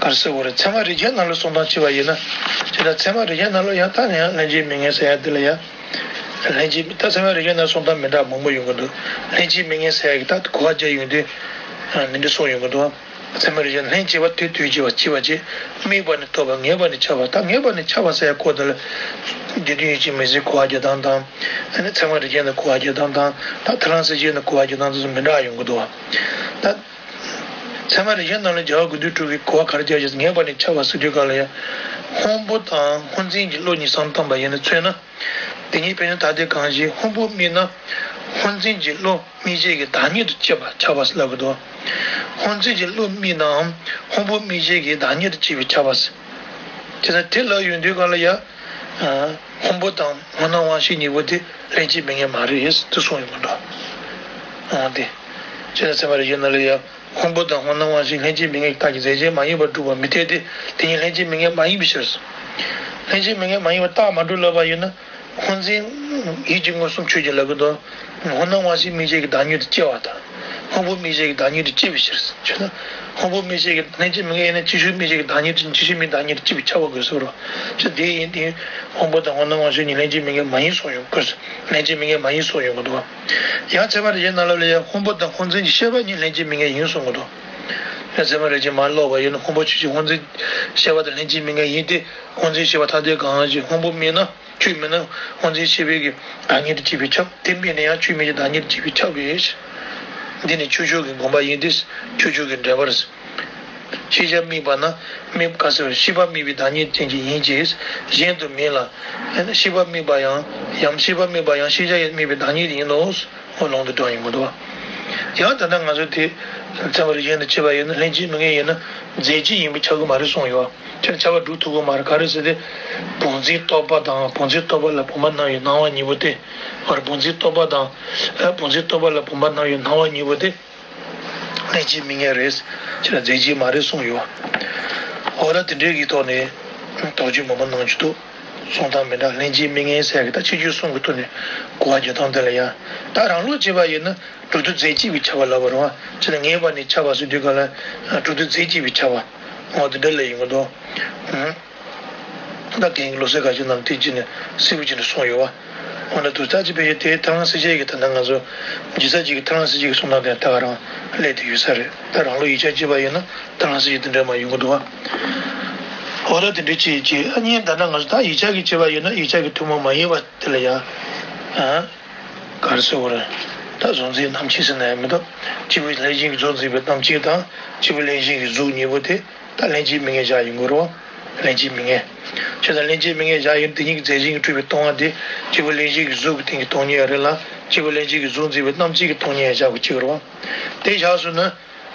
ག་རེ་ཟེར་དགོས་རེད། ཚད་མ་རིགས་ཅན་ནང་ལ་གསུང་སྟངས་བྱས་པ་ཡིན་ན། ཇི་ལྟར་ཚད་མ་རིགས་ཅན་ནང་ལ་ཡང་ད་ནི་ཡང་ལྷན་སྐྱེས་མི་མངོན་ཟེར་ཡ་འདི་ལ་ཡང་། ལྷན་སྐྱེས་ད་ཚད་མ་རིགས་ཅན་ནང་གསུང་སྟངས་མི་འདྲ་མང་པོ་ཡོང་གི་འདུག་ལྷན་སྐྱེས་མི་མངོན་ཟེར་ཡ་གི་ད་གོ་བ་རྒྱག་ཡོང་དུས་འདི་འདྲ་གསུངས་ཡོང་གི་འདུག་ཚད་མ་རིགས་ཅན་ལྷན་སྐྱེས་པ་དེ་དུས་གཅིག་པ་གཅིག་པ་བྱེད། དམིགས་པ་ནི་རྟོགས་པ་ངེས་པ་ནི་ཁྱབ་པ། ད་ངེས་པ་ནི་ཁྱབ་པ་ཟེར་ཡ་སྐོར་དེ་ལ། རྒྱུ་མཐུན་ཡུལ་གཅིག་མིང་ཚིག་གོ་བ་རྒྱག་སྟངས་དང་། ཨ་ནི་ཚད་མ་རིགས་ཅན་ནི་གོ་བ་རྒྱག་སྟངས་དང་། ད་ཐལ་རང་གསལ་བྱེད་ནི་གོ་བ་རྒྱག་སྟངས་དེ་ཚོ་མི་འདྲ་ཡོང་གི་འདུག་བ། ད། ཚད་མ་རིགས་ཅན་ནང་ལ་རྒྱལ་བ་དགེ་འདུན་གྲུབ་ཀྱིས་གོ་བ་ག་རེ་རྒྱག་ཅེས་ངེས་པ་ནི་ཁྱབ་པ་ཟེར་དུས་ག་ལ་ཡང་། སྔོན་པོ་དང་སྔོ་འཛིན་གྱི་བློ་གཉིས་སམ་བཏང་པ་ཡིན་ན་མཚོན་ན། དེ་ཉིད་དཔེར་ན་ད་ལྟའི་གང་ཞིག་སྔོན་པོ་དམིགས་ན། སྔོ་འཛིན་གྱི་བློ་དམིགས་བྱེད་ཀྱི་བདག་ཉིད་དུ་སྐྱེ་བ་ཁྱབ་པ་ཟེར་ལབ་ཀྱི་འདུག་སྔོ་འཛིན་གྱི་བློ་དམིགས་ནའང་སྔོན་པོ་དམིགས་བྱེད་ཀྱི་བདག་ཉིད་དུ་སྐྱེ་བས་ཁྱབ་པ་ཟེར། དེ་ལྟར་དེ་ལབ་ཡོང་དུས་ག་ལ་ཡང་། སྔོན་པོ་དང་སྔོ་སྣང་དབང་ཤེས་གཉིས་པོ་དེ་ལྷན་སྐྱེས་མི་མངོན་མ་རེད་ཟེར་དེ་གསུངས་ཡོང་གི་འདུག་འོང་དེ། ཅེས་ཚད་མ་རིགས་ཅན་ནང་ལ་ཡང་། སྔོན་པོ་དང་སྔོ་སྣང་དབང་ཤེས་ལྷན་སྐྱེས་མི་མངོན་གྱི་རྟགས་ཀྱི་རྫས་ཅན་མ་ཡིན་པར་སྒྲུབ་པ་མི་འཐད་དེ། དེ་ཉིད་ལྷན་སྐྱེས་མི་མངོན་མ་ཡིན་པའི་ཕྱིར། ལྷན་སྐྱེས་མི་མངོན་མ་ཡིན་པར་རྟགས་མ་གྲུབ་ལབ་པ་ཡིན་ན། སྔོ་འཛིན་ཡིད་ཀྱི་མངོན་སུམ་ཆོས་ཅན་ལབ་ཀྱི་འདུག་སྔོ་སྣང་དབང་ཤེས་དམིགས་བྱེད་ཀྱི་བདག་ཉིད་དུ་སྐྱེ་བ་དང་། སྔོན་པོ་དམིགས་བྱེད་ཀྱི་བདག་ཉིད་དུ་སྐྱེ་བའི་ཕྱིར། ཅེ་ན། སྔོན་པོ་དམིགས་བྱེད་ཀྱི་ལྷན་སྐྱེས་མི་མངོན་ཡིན་ན་ཅིག་ཤོས་དམིགས་བྱེད་ཀྱི་བདག་ཉིད་དུ་ཅིག་ཤོས་མིའི་བདག་ཉིད་དུ་སྐྱེ་བའི་ཁྱབ་པ་དགོས་ཟེར་བ་རེད། ཅེས་དེ་ཡིན་དེ། སྔོན་པོ་དང་སྔོ་སྣང་དབང་ཤེས་གཉིས་ལྷན་སྐྱེས་མི་མངོན་མ་ཡིན་གསུངས་ཡོང་དགོས། ལྷན་སྐྱེས་མི་མངོན་མ་ཡིན་གསུངས་ཡོང་གི་འདུག་ཡང་ཚད་མ་རིགས་ཅན་ནང་ལ་ཡང་སྔོན་པོ་དང་སྔོ་འཛིན་གྱི་ཤེས་པ་གཉིས་ལྷན་སྐྱེས་མི་མངོན་ཡིན་གསུངས་ཀྱི་འདུག་ཡང་ཚད་མ་རིགས་ཅན་མར་ཀློག་པ་ཡིན་ན་སྔོན་པོ་ཆོས་ཅན་སྔོ་འཛིན་ཤེས་པ་དང་ལྷན་སྐྱེས་མི་མངོན་ཡིན་ཏེ། སྔོ་འཛིན་ཤེས་པ་ཐ་དད་གང་ཞིག་སྔོན་པོ་དམིགས་ན་ཆོས་དམིགས་ན་སྔོ་འཛིན་ཤེས་པའི་གི་བདག་ཉིད་དུ་སྐྱེ་བའི་ཁྱབ། དེ་དམིགས་ན་ཡང་ཆོས་དམིགས་ཀྱི་བདག་ཉིད་དུ་སྐྱེ་བའི་ཁྱབ་པས། འདི་ནི་ཁྱོད་ཆོས་ཀྱི་དགོངས་པ་ཡིན་ཏེ། ཁྱོད་ཆོས་ཀྱི་འགྲེལ་པར། ཤེས་བྱ་དམིགས་པ་ན་དམིགས་ག་ཟེར་ཤེས་པ་དམིགས་པའི་བདག་ཉིད་ཅན་གྱི་ཡིན་གྱི། གཞན་དུ་མིན་ལ། ཤེས་པ་དམིགས་པ་ཡང་ཡང་ཤེས་པ་དམིགས་པ་ཡང་ཤེས་བྱ་ཡང་དམིགས་པའི་བདག་ཉིད་ཡིན་ནོ། ལུང་དུ་དྲངས་ཡོང་གི་འདུག་ཡང་ད་ལྟ་ང་ཚོ་དེ་ཚད་མ་རིགས་ཅན་དུ་བྱས་པ་ཡིན་ན་ལྷན་སྐྱེས་མི་མངོན་ཡིན་ན་རྫས་གཅིག་ཡིན་པས་ཁྱབ་ཀྱི་མ་རེད་གསུངས་ཡོད། ཁྱོད་ཁྱབ་པ་སྒྲུབ་ཐུབ་ཀྱི་མ་རེད། ག་རེ་ཟེར་ཏེ། བུམ་འཛིན་རྟོག་པ་དང་བུམ་འཛིན་རྟོག་པ་ལ་བུམ་པ་སྣང་བའི་སྣང་བ་གཉིས་པོ་དེ། བར་བུམ་འཛིན་རྟོག་པ་དང་། བུམ་འཛིན་རྟོག་པ་ལ་བུམ་པ་སྣང་བའི་སྣང་བ་གཉིས་པོ་དེ། ལྷན་སྐྱེས་མི་མངོན་རེད། ཁྱེད་ལ་རྫས་གཅིག་མ་རེད་གསུངས་ཡོད། འོ་ད་དེ་འདྲའི་གི་ཐོག་ནས་དོགས་གཅོད་མང་པོ་གནང་རྒྱུ་འདུག་གསུང་སྟངས་མི་འདྲ་ལྷན་སྐྱེས་མི་མངོན་ཟེར་གི་ད་ཕྱི་རྒྱུད་གསུམ་གི་ཐོག་ནས་གོ་བ་རྒྱག་སྟངས་དེ་ལ་ཡང་། ད་རང་ལུགས་བྱས་པ་ཡིན་ན་གྲུབ་བདེ་རྫས་གཅིག་པའི་ཁྱབ་པ་ལབ་པ་རེད་བ། ཁྱེད་ལ་ངེས་པ་ནི་ཁྱབ་པ་ཟེར་དུས་ག་ལ་གྲུབ་བདེ་རྫས་གཅིག་པའི་ཁྱབ་པ། འོ་དེ་འདྲ་ལ་ཡིན་གི་འདུག་ད་རྒན་གྱི་བློ་གསལ་དགའ་ཚོར་རྣམས་དེ་ཅི་ནས་སིལ་བུ་ཅི་ནས་གསུངས་ཡོད་བ། འོ་ན་དུ་ད་ཅི་ཕལ་ཆེར་དེ་ཐལ་རང་གསལ་བྱེད་ཀྱི་ད་ལྟ་ང་ཚོ་ཇི་ལྟ་ཅིག་གི་ཐལ་རང་གསལ་བྱེད་ཀྱི་གསུང་སྟངས་དེ་ད་ག་རང་སླེབས་དེ་ཡོད་ས་རེད། ད་རང་ལུགས་ཡིག་ཆ་བྱས་པ་ཡིན་ན་ཐལ་རང་གསལ་བྱེད་དེ་འདྲ་མ་ཡོང་གི་འདུག་བ། འོ་ད་དེ་འདྲ་ཅིག་ཅིག་ཨ་ནི་ད་ལྟ་ང་ཚོ་ད་ཡིག་ཆ་གི་བྱས་པ་ཡིན་ན་ཡིག་ཆ་གི་ཐུན་མོང་མ་ཡིན་པ་དེ་ལ་ཡང་། ཨ། ག་རེ་ཟེར་བ་རེད། ད་གཟུགས་འཛིན་རྣམ་མཁྱེན་ཟེར་ན་ཡང་མི་འདུག་སྐྱེས་བུ་ལྷན་སྐྱེས་ཀྱི་གཟུགས་འཛིན་པའི་རྣམ་མཁྱེན་དང་སྐྱེས་བུ་ལྷན་སྐྱེས་ཀྱི་གཟུགས་གཉིས་པོ་དེ། ད་ལྷན་སྐྱེས་མི་མངོན་བཞག་ཡོང་གི་རེད་བ། ལྷན་སྐྱེས་མི་མངོན། བྱས་ཙང་ལྷན་སྐྱེས་མི་མངོན་བཞག་ཡོང་དེ་ཉིད་ཀྱི་རྫས་གཞན་གྱིས་གྲུབ་པའི་སྟོང་པ་དེ་སྐྱེས་བུ་ལྷན་སྐྱེས་ཀྱི་གཟུགས་ཀྱི་སྟེང་གི་སྟོང་ཉིད་ཡང་རེད་ལ་སྐྱེས་བུ་ལྷན་སྐྱེས་ཀྱི་གཟུགས་འཛིན་པའི་རྣམ་མཁྱེན་གྱི་སྟོང་ཉིད་ཡང་བཞག་དགོས་ཀྱི་རེད་བ། དེ་བཞག་སོང་ན།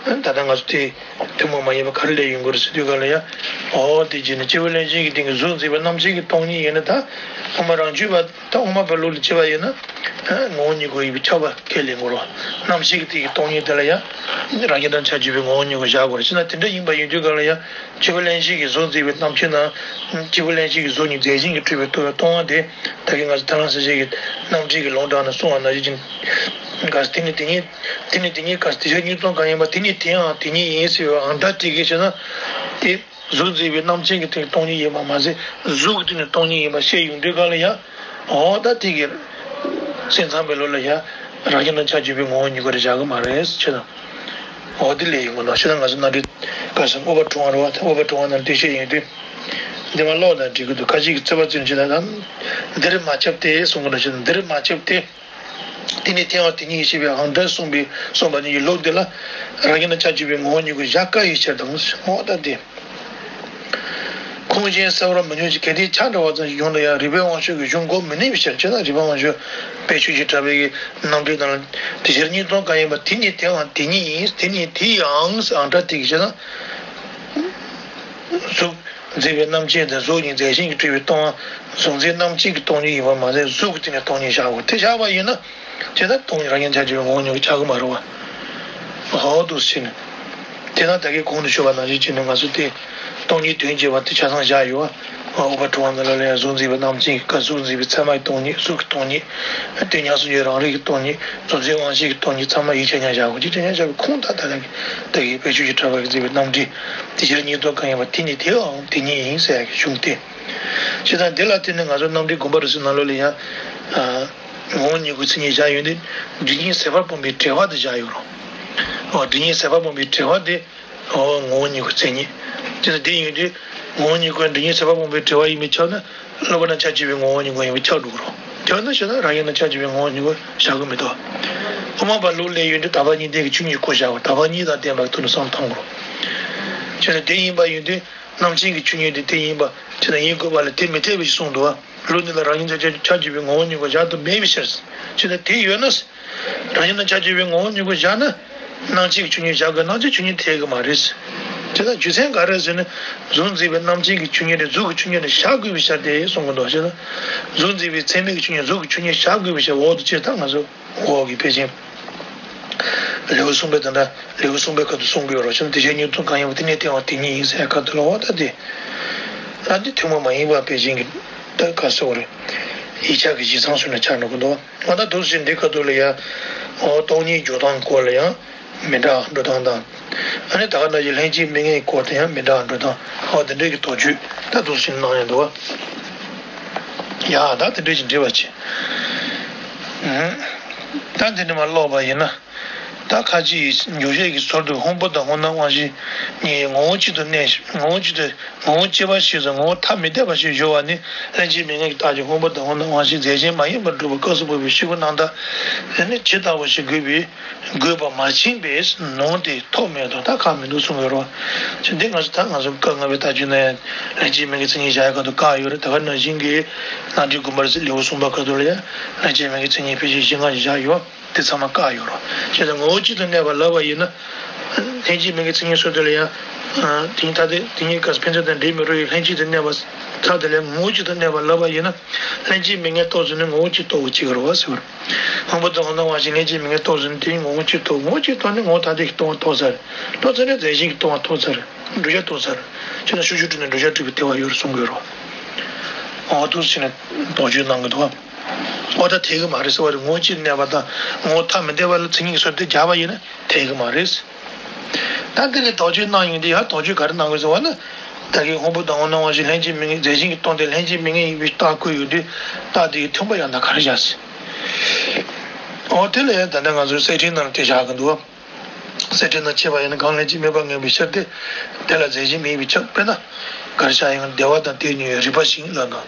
ད་ལྟ་ང་ཚོ་དེ་ཐུན་མོང་མ་ཡིན་པ་ག་རེ་ལས་ཡོང་གི་རེད་ཟེར་དུས་ག་ལ་ཡང་། འོ་དེ་རྗེས་ནས་སྐྱེས་བུ་ལྷན་སྐྱེས་ཀྱི་སྟེང་གི་གཟུགས་འཛིན་པའི་རྣམ་མཁྱེན་གྱི་སྟོང་ཉིད་ཡིན་ན་ད། དབུ་མ་རང་རྒྱུད་པ་ད་དབུ་མ་པའི་ལུགས་ལ་བྱས་པ་ཡིན་ན། ངོ་བོ་ཉིད་ཀྱི་ཡིན་པའི་ཁྱབ་པ་ཁས་ལེན་དགོས་རེད། རྣམ་ཤེས་ཀྱི་སྟེང་གི་སྟོང་ཉིད་དེ་ལ་ཡང་། རང་རྒྱུད་དང་ཆ་བཅས་པའི་ངོ་བོ་ཉིད་ཀྱི་བཞག་དགོས་རེད། བྱས་ན་དེ་འདྲ་ཡིན་པ་ཡིན་དུས་ག་ལ་ཡང་། སྐྱེས་བུ་ལྷན་སྐྱེས་ཀྱི་གཟུགས་འཛིན་པའི་རྣམ་མཁྱེན་དང་། སྐྱེས་བུ་ལྷན་སྐྱེས་ཀྱི་གཟུགས་གཉིས་རྫས་གཞན་གྱིས་གྲུབ་པའི་སྟོང་པ་སྟོང་པ་དེ། ད་གིན་ང་ཚོ་ཐལ་རང་གསལ་བྱེད་ཀྱི་རྣམ་འགྲེལ་གྱི་ལུང་དྲངས་ནས་གསུངས་པ་ནང་བཞིན་གྱི། ག་དེ་ནི་དེ་ཉིད། དེ་ནི་དེ་ཉིད་ག་དེ་ཕྱིར་གཉིས་སྟོང་གང་ཡིན་པ་དེ་ནི་དེའང་དེ་ཉིད་ཡིན་ཟེར་བའི་ཨང་སྒྲ་དེ་གིས་བྱས་ན། དེ་གཟུགས་འཛིན་པའི་རྣམ་མཁྱེན་གྱི་སྟེང་སྟོང་ཉིད་ཡིན་པ་མ་ཟད་གཟུགས་ཀྱི་སྟེང་ནས་སྟོང་ཉིད་ཡིན་པ་བཤད་ཡོང་དུས་ག་ལ་ཡང་། འོ་ད་དེ་གིས་སེམས་ཙམ་པའི་ལུགས་ལ་ཡང་རང་རྒྱུད་དང་ཆ་བཅས་པའི་ངོ་བོ་ཉིད་ཀྱི་སྐོར་བཞག་གི་མ་རེད་ཟེར་ན། འོ་དེ་ལས་ཡིན་དགོས་ན་ཤེས་ན་ང་ཚོ་ནང་འདྲི་ག་ཟེར་དངོས་པོ་དྲུང་བ་རེད་བ། དངོས་པོ་དྲུང་བ་ནང་འདི་བཤད་ཡོང་དུས། འདི་མ་ཀློག་ན་འགྲིག་གི་འདུག་ཁ་ཅིག་གིས་རྩོད་པ་རྩོད་བྱེད་ན་ད། འདིར་མ་ཁྱབ་སྟེ་གསུང་གི་འདུག་བྱས་ན་འདིར་མ་ཁྱབ་སྟེ། དེ་ནི་དེའང་དེ་ཉིད་ཡིན་ཞེས་པའི་ཨང་སྒྲ་གསུངས་པའི་གསུངས་པ་ཉིད་ཀྱི་ལུགས་འདི་ལ། རང་རྒྱུད་དང་ཆ་བཅས་པའི་ངོ་བོ་ཉིད་ཀྱི་བཞག་དཀའ་བའི་ཕྱིར་དང་། འོ་ད་དེ། ཁུངས་ཅན་གསལ་བར་མི་འགྱུར་ཞིང་གལ་ཏེ་ཆ་འདྲ་བ་ཙམ་ཞིག་བྱུང་ན་ཡང་རིགས་པའི་དབང་ཕྱུག་གི་གཞུང་གོ་མི་ནུས་པའི་ཕྱིར། བྱས་ན་རིགས་པའི་དབང་ཕྱུག་དཔལ་ཆོས་ཀྱི་གྲགས་པའི་རྣམ་འགྲེལ་ནང་དེ་ཕྱིར་གཉིས་སྟོང་གང་ཡིན་པ་དེ་ནི་དེའང་དེ་ཉིད་ཡིན། དེ་ནི་དེའང་ཨང་སྒྲ་དེ་གིས་བྱས་ན། གཟུགས་འཛིན་པའི་རྣམ་མཁྱེན་དང་གཟུགས་ཉིད་རྫས་གཞན་གྱིས་གྲུབ་པའི་སྟོང་པ། གཟུགས་འཛིན་རྣམ་མཁྱེན་གྱི་སྟོང་ཉིད་ཡིན་པ་མ་ཟད་གཟུགས་ཀྱི་སྟེང་ནས་སྟོང་ཉིད་བཞག་དགོས། དེ་བཞག་པ་ཡིན་ན། དེ་ལྟར་སྟོང་ཉིད་རང་རྒྱུད་ཆ་བཅས་པའི་ངོ་བོ་ཉིད་ཀྱི་ཆགས་ཀྱི་མ་རེད་བ། འོ་འདུག་ཟེར་ནས། དེ་ན་ད་གིན་གོང་དུ་ཞུས་པ་ནང་བཞིན་བྱས་ནས་ང་ཚོ་དེ་སྟོང་ཉིད་དོན་བྱེད་པ་དེ་ཆ་ཚང་བཞག་ཡོད་པ། ཨོ་པ་གྲུབ་དབང་ནང་ལོགས་ལ་ཡང་གཟུགས་འཛིན་པའི་རྣམ་མཁྱེན་གྱི་སྐབས་གཟུགས་འཛིན་པའི་ཚད་མ་ཡི་སྟོང་ཉིད། གཟུགས་ཀྱི་སྟོང་ཉིད། དེ་ཉམས་སུ་མྱོང་རང་རིག་གི་སྟོང་ཉིད། རྫོགས་ཆེན་དབང་ཤེས་ཀྱི་སྟོང་ཉིད། ཚད་མ་ཡིད་ཆེས་ཉམས་བཞག་དགོས་ཀྱི་དེ་ཉམས་བཞག་པའི་ཁུངས་དང་ད་ལྟ་གི་ད་གིན་དཔལ་ཆོས་ཀྱི་གྲགས་པ་གིས་མཛད་པའི་རྣམ་འགྲེལ་དེ་གཞིར་གཉིས་སྟོང་གང་ཡིན་པ་དེ་ཉིད་དེའང་དེ་ཉིད་ཡིན་ཟེར་ཡག་གི་གཞུང་དེ། བྱས་ཙང་འདི་ལ་བརྟེན་ནས་ང་ཚོ་རྣམ་འགྲེལ་དགོངས་པ་རབ་གསལ་ནང་ལོགས་ལ་ཡང་། ངོ་བོ་ཉིད་སྐུའི་མཚན་ཉིད་བཞག་ཡོད་དེ། སྒྲིབ་གཉིས་ཟད་པར་སྤངས་པའི་དྲི་བ་དེ་བཞག་ཡོད་རེད། འོ་སྒྲིབ་གཉིས་ཟད་པར་སྤངས་པའི་དྲི་བ་དེ། འོ་ངོ་བོ་ཉིད་སྐུའི་མཚན་ཉིད། དེ་ལ་དེ་ཡོད་དུས། ངོ་བོ་ཉིད་སྐུ་སྒྲིབ་གཉིས་ཟད་པར་སྤངས་པའི་དྲི་བ་ཡིན་པས་ཁྱབ་ན། སློབ་པ་རྣམས་ཁྱབ་འཇུག་པའི་ངོ་བོ་ཉིད་སྐུ་ཡིན་པས་ཁྱབ་འགྲོ་གི་རེད། དེ་ཡང་ན་བྱས་ན་རང་བཞིན་རྣམས་ཁྱབ་འཇུག་པའི་ངོ་བོ་ཉིད་སྐུ་བཞག་གི་མི་འདུག་དབུ་མ་པ་ལུགས་ལས་ཡོད་དུས་དག་པ་གཉིས་ལྡན་གྱི་ཆོས་ཉིད་སྐུ་བཞག་པ། དག་པ་གཉིས་དང་ལྡན་པ་དུ་ནི་བསམ་བཏང་དགོས་རེད། བྱས་ན་དེ་ཡིན་པ་ཡོད་དུས། རྣམ་མཁྱེན་གྱི་ཆོས་ཉིད་དེ་དེ་ཡིན་པ་དེ་དང་ཡིན་དགོས་པ་ལ་དེ་མི་འཐད་པ་ཞིག་གསུངས་འདུག་བ། ལུགས་འདི་ལ་རང་བཞིན་ཆ་ཁྱབ་འཇུག་པའི་ངོ་བོ་ཉིད་སྐུ་བཞག་ཏུ་མེད་པའི་ཕྱིར། ཅི་ལྟར་དེ་ཡོད་ན། རང་བཞིན་ཆ་ཁྱབ་འཇུག་པའི་ངོ་བོ་ཉིད་སྐུ་བཞག་ན། རྣམ་མཁྱེན་གྱི་ཆོས་ཉིད་བཞག་དགོས། རྣམ་མཁྱེན་ཆོས་ཉིད་འཐད་གི་མ་རེད། དེ་ལ་རྒྱུ་མཚན་ག་རེ་ཟེར་ན། གཟུགས་འཛིན་པའི་རྣམ་མཁྱེན་གྱི་ཆོས་ཉིད་དེ་གཟུགས་ཀྱི་ཆོས་ཉིད་དེ་བཞག་དགོས་པའི་ཕྱིར་ཏེ་གསུང་གི་འདུག་ཟེར་ན། གཟུགས་འཛིན་པའི་ཚད་མའི་ཆོས་ཉིད་གཟུགས་ཀྱི་ཆོས་ཉིད་བཞག་དགོས་པའི་ཕྱིར། འོ་དེ་ཅི་ལྟར་ང་ཚོ། འོག་གི་ཕལ་ཆེར། ལེའུ་གསུམ་པའི་དེ་འདྲ་ལེའུ་གསུམ་པའི་ཁ་ཐུག་གསུང་གི་ཡོད་རེད། བྱས་ན་དེ་བཞིན་ཉིད་དུ་གང་ཡིན་པ་དེ་ཉིད་བསྟན་པ་དེ་ཉིད་ཡིན་ཟེར་ཁ་ཐུག་ལ་འོ་ད་དེ། ཨ་འདི་ཐུན་མོང་མ་ཡིན་པ་ཕལ་ཆེར་གྱི་ད་ག་ཟེར་བ་རེད། ཡིག་ཆ་གི་བཞེད་མཚམས་སུ་ནས་ཆགས་འགྲོ་གི་འདུག་འོ་ད་འདུག་ཟེར་འདི་ཁ་ཐུག་ལ་ཡ། འོ་སྟོང་ཉིད་འཇོག་སྟངས་སྐོར་ལ་ཡང་། མི་འདྲ་འགྲོ་སྟངས་དང་། ཨ་ནི་ད་ག་ནང་བཞིན་ལྷན་སྐྱེས་མི་མངོན་སྐོར་དུ་ཡང་མི་འདྲ་འགྲོ་སྟངས། འོ་དེ་འདྲའི་གི་དོགས་གཅོད་ད་འདུག་ཟེར་གནང་ཡོད་འདུག་བ། ཡ་ད་དེ་འདྲའི་ཅིག་འབྲེལ་བ་བྱེད། ཨུམ། ད་འདི་ནས་མར་ཀློག་པ་ཡིན་ན། ད་ཁ་ཅིག་འཇུག་བྱེད་ཀྱི་ཟུར་དུ་སྔོན་པོ་དང་སྔོ་སྣང་དབང་ཤེས་གཉིས་ངོ་བོ་གཅིག་ཏུ་གནས་ཤིང་། ངོ་བོ་གཅིག་ཏུ་ངོ་བོ་གཅིག་པ་ཞེས་སོགས་ངོ་བོ་ཐ་མི་དད་པ་ཞེས་སྦྱོར་བ་ནི། ལྷན་སྐྱེས་མི་མངོན་གྱི་རྟགས་ཀྱི་སྔོན་པོ་དང་སྔོ་སྣང་དབང་ཤེས་རྫས་གཞན་མ་ཡིན་པར་སྒྲུབ་པའི་སྐབས་སུ་བབས་པའི་ཤེས་པ་རྣམ་དག་དེ་ནི་ཇི་ལྟ་བ་ཞིག་དགོས་པའི་དགོས་པ་མ་མཁྱེན་པས་ནོར་ཏེ་ཐོབ་མེད་དོ། ད་ཁག་མི་འདུག་གསུང་གི་རོ། ཅི་འདི་ང་ཚོ་ད་ང་ཚོ་སྐབས་ལྔ་པའི་ལྟ་སྤྱོད་ན་ཡང་ལྷན་སྐྱེས་མི་མངོན་གྱི་མཚན་ཉིད་བཞག་ཡ་ག་དུ་བཀག་ཡོད་རེད། ད་ག་ནང་བཞིན་གྱི་རྣམ་འགྲེལ་དགོངས་པ་རབ་གསལ་ལེའུ་གསུམ་པ་ག་དུ་ལ་ཡང་ལྷན་སྐྱེས་མི་མངོན་གྱི་མཚན་ཉིད་ཕལ་ཆེར་བཞི་ལྔ་ཞིག་བཞག་ཡོད། དེ་ཚང་མ་བཀག་ཡོད་རོ། བྱས་ཙང་ངོ་བོ་གཅིག་ཏུ་གནས་པ་ལབ་པ་ཡིན་ན། ལྷན་སྐྱེས་མི་མངོན་གྱི་མཚན་ཉིད་སོགས་དེ་ལ་ཡང་། དེ་ཉིད་ཐ་དད་དེ་ཉིད་སྐབས་ཕན་ཚུན་དང་འབྲེལ་མི་རུང་བའི་ལྷན་སྐྱེས་སུ་གནས་པ་ཐ་དད་ལས་ངོ་བོ་གཅིག་ཏུ་གནས་པ་ལབ་པ་ཡིན་ན། ལྷན་སྐྱེས་མི་མངོན་རྟོགས་ཟིན་ནས་ངོ་བོ་གཅིག་རྟོགས་པ་གཅིག་རེད་བ་ཟེར་བ་རེད། སྔོན་པོ་དང་སྔོ་སྣང་དབང་ཤེས་ལྷན་སྐྱེས་མི་མངོན་རྟོགས་ཟིན་ནས་དེ་ཉིད་ངོ་བོ་གཅིག་རྟོགས། ངོ་བོ་གཅིག་རྟོགས་ནས་ངོ་བོ་ཐ་དད་ཀྱིས་སྟོང་པ་རྟོགས་ཚར། རྟོགས་ཚར་ནས་རྫས་གཞན་གྱིས་སྟོང་པ་རྟོགས་ཚར། བསྒྲུབ་བྱ་རྟོགས་ཚར། བྱས་ན་ཤུགས་ཆུང་དྲུད་ནས་བསྒྲུབ་བྱ་སྒྲུབ་པའི་དལ་བ་ཡོད་རེད་གསུང་གི་ཡོད་རེད། འོ་འདུག་སེ་བྱས་ནས་དོགས་གཅོད་གནང་གི་འདུག་འོ་ད་དེ་གི་མ་རེད་ཟེར་བ་རེད། ངོ་བོ་གཅིག་གནས་པ་དང་ངོ་བོ་ཐ་མི་དད་པ་ལ་མཚན་ཉིད་ཀྱི་ཟུར་དེ་སྦྱར་བ་ཡིན་ན་དེ་གི་མ་རེད། ད་འདི་ལས་དོགས་གཅོད་གནང་ཡོང་དུས་ཡང་དོགས་གཅོད་ག་རེ་གནང་དགོས་ཟེར་བ་ན། ད་གིན་སྔོན་པོ་དང་སྔོ་སྣང་དབང་ཤེས་ལྷན་སྐྱེས་མི་མངོན་རྫས་གཞན་གྱིས་སྟོང་སྟེ་ལྷན་སྐྱེས་མི་མངོན་ཡིན་པའི་རྟགས་བཀོད་ཡོང་དུས་རྟགས་དེ་གི་མཐུན་པ་ཡང་ན་ག་རེ་བཞག་ཟེར། འོ་དེ་ལ་ཡང་ད་ལྟ་ང་ཚོའི་གསེར་ཕྲེང་ནང་ལ་དེ་བཞག་གི་འདུག་གསེར་ཕྲེང་ནང་ཕྱེ་བ་ཡིན་ན་གང་ལྷན་སྐྱེས་དམིགས་པ་ངེས་པའི་ཕྱིར་ཏེ། དེ་ལ་རྫས་གཞན་མེད་པའི་ཕྱིར། དཔེར་ན། གར་ཤ་ཡང་བདེ་བ་དང་དེ་ཉིད་ཡོད་རིགས་པ་བཞིན་ལབ་ན།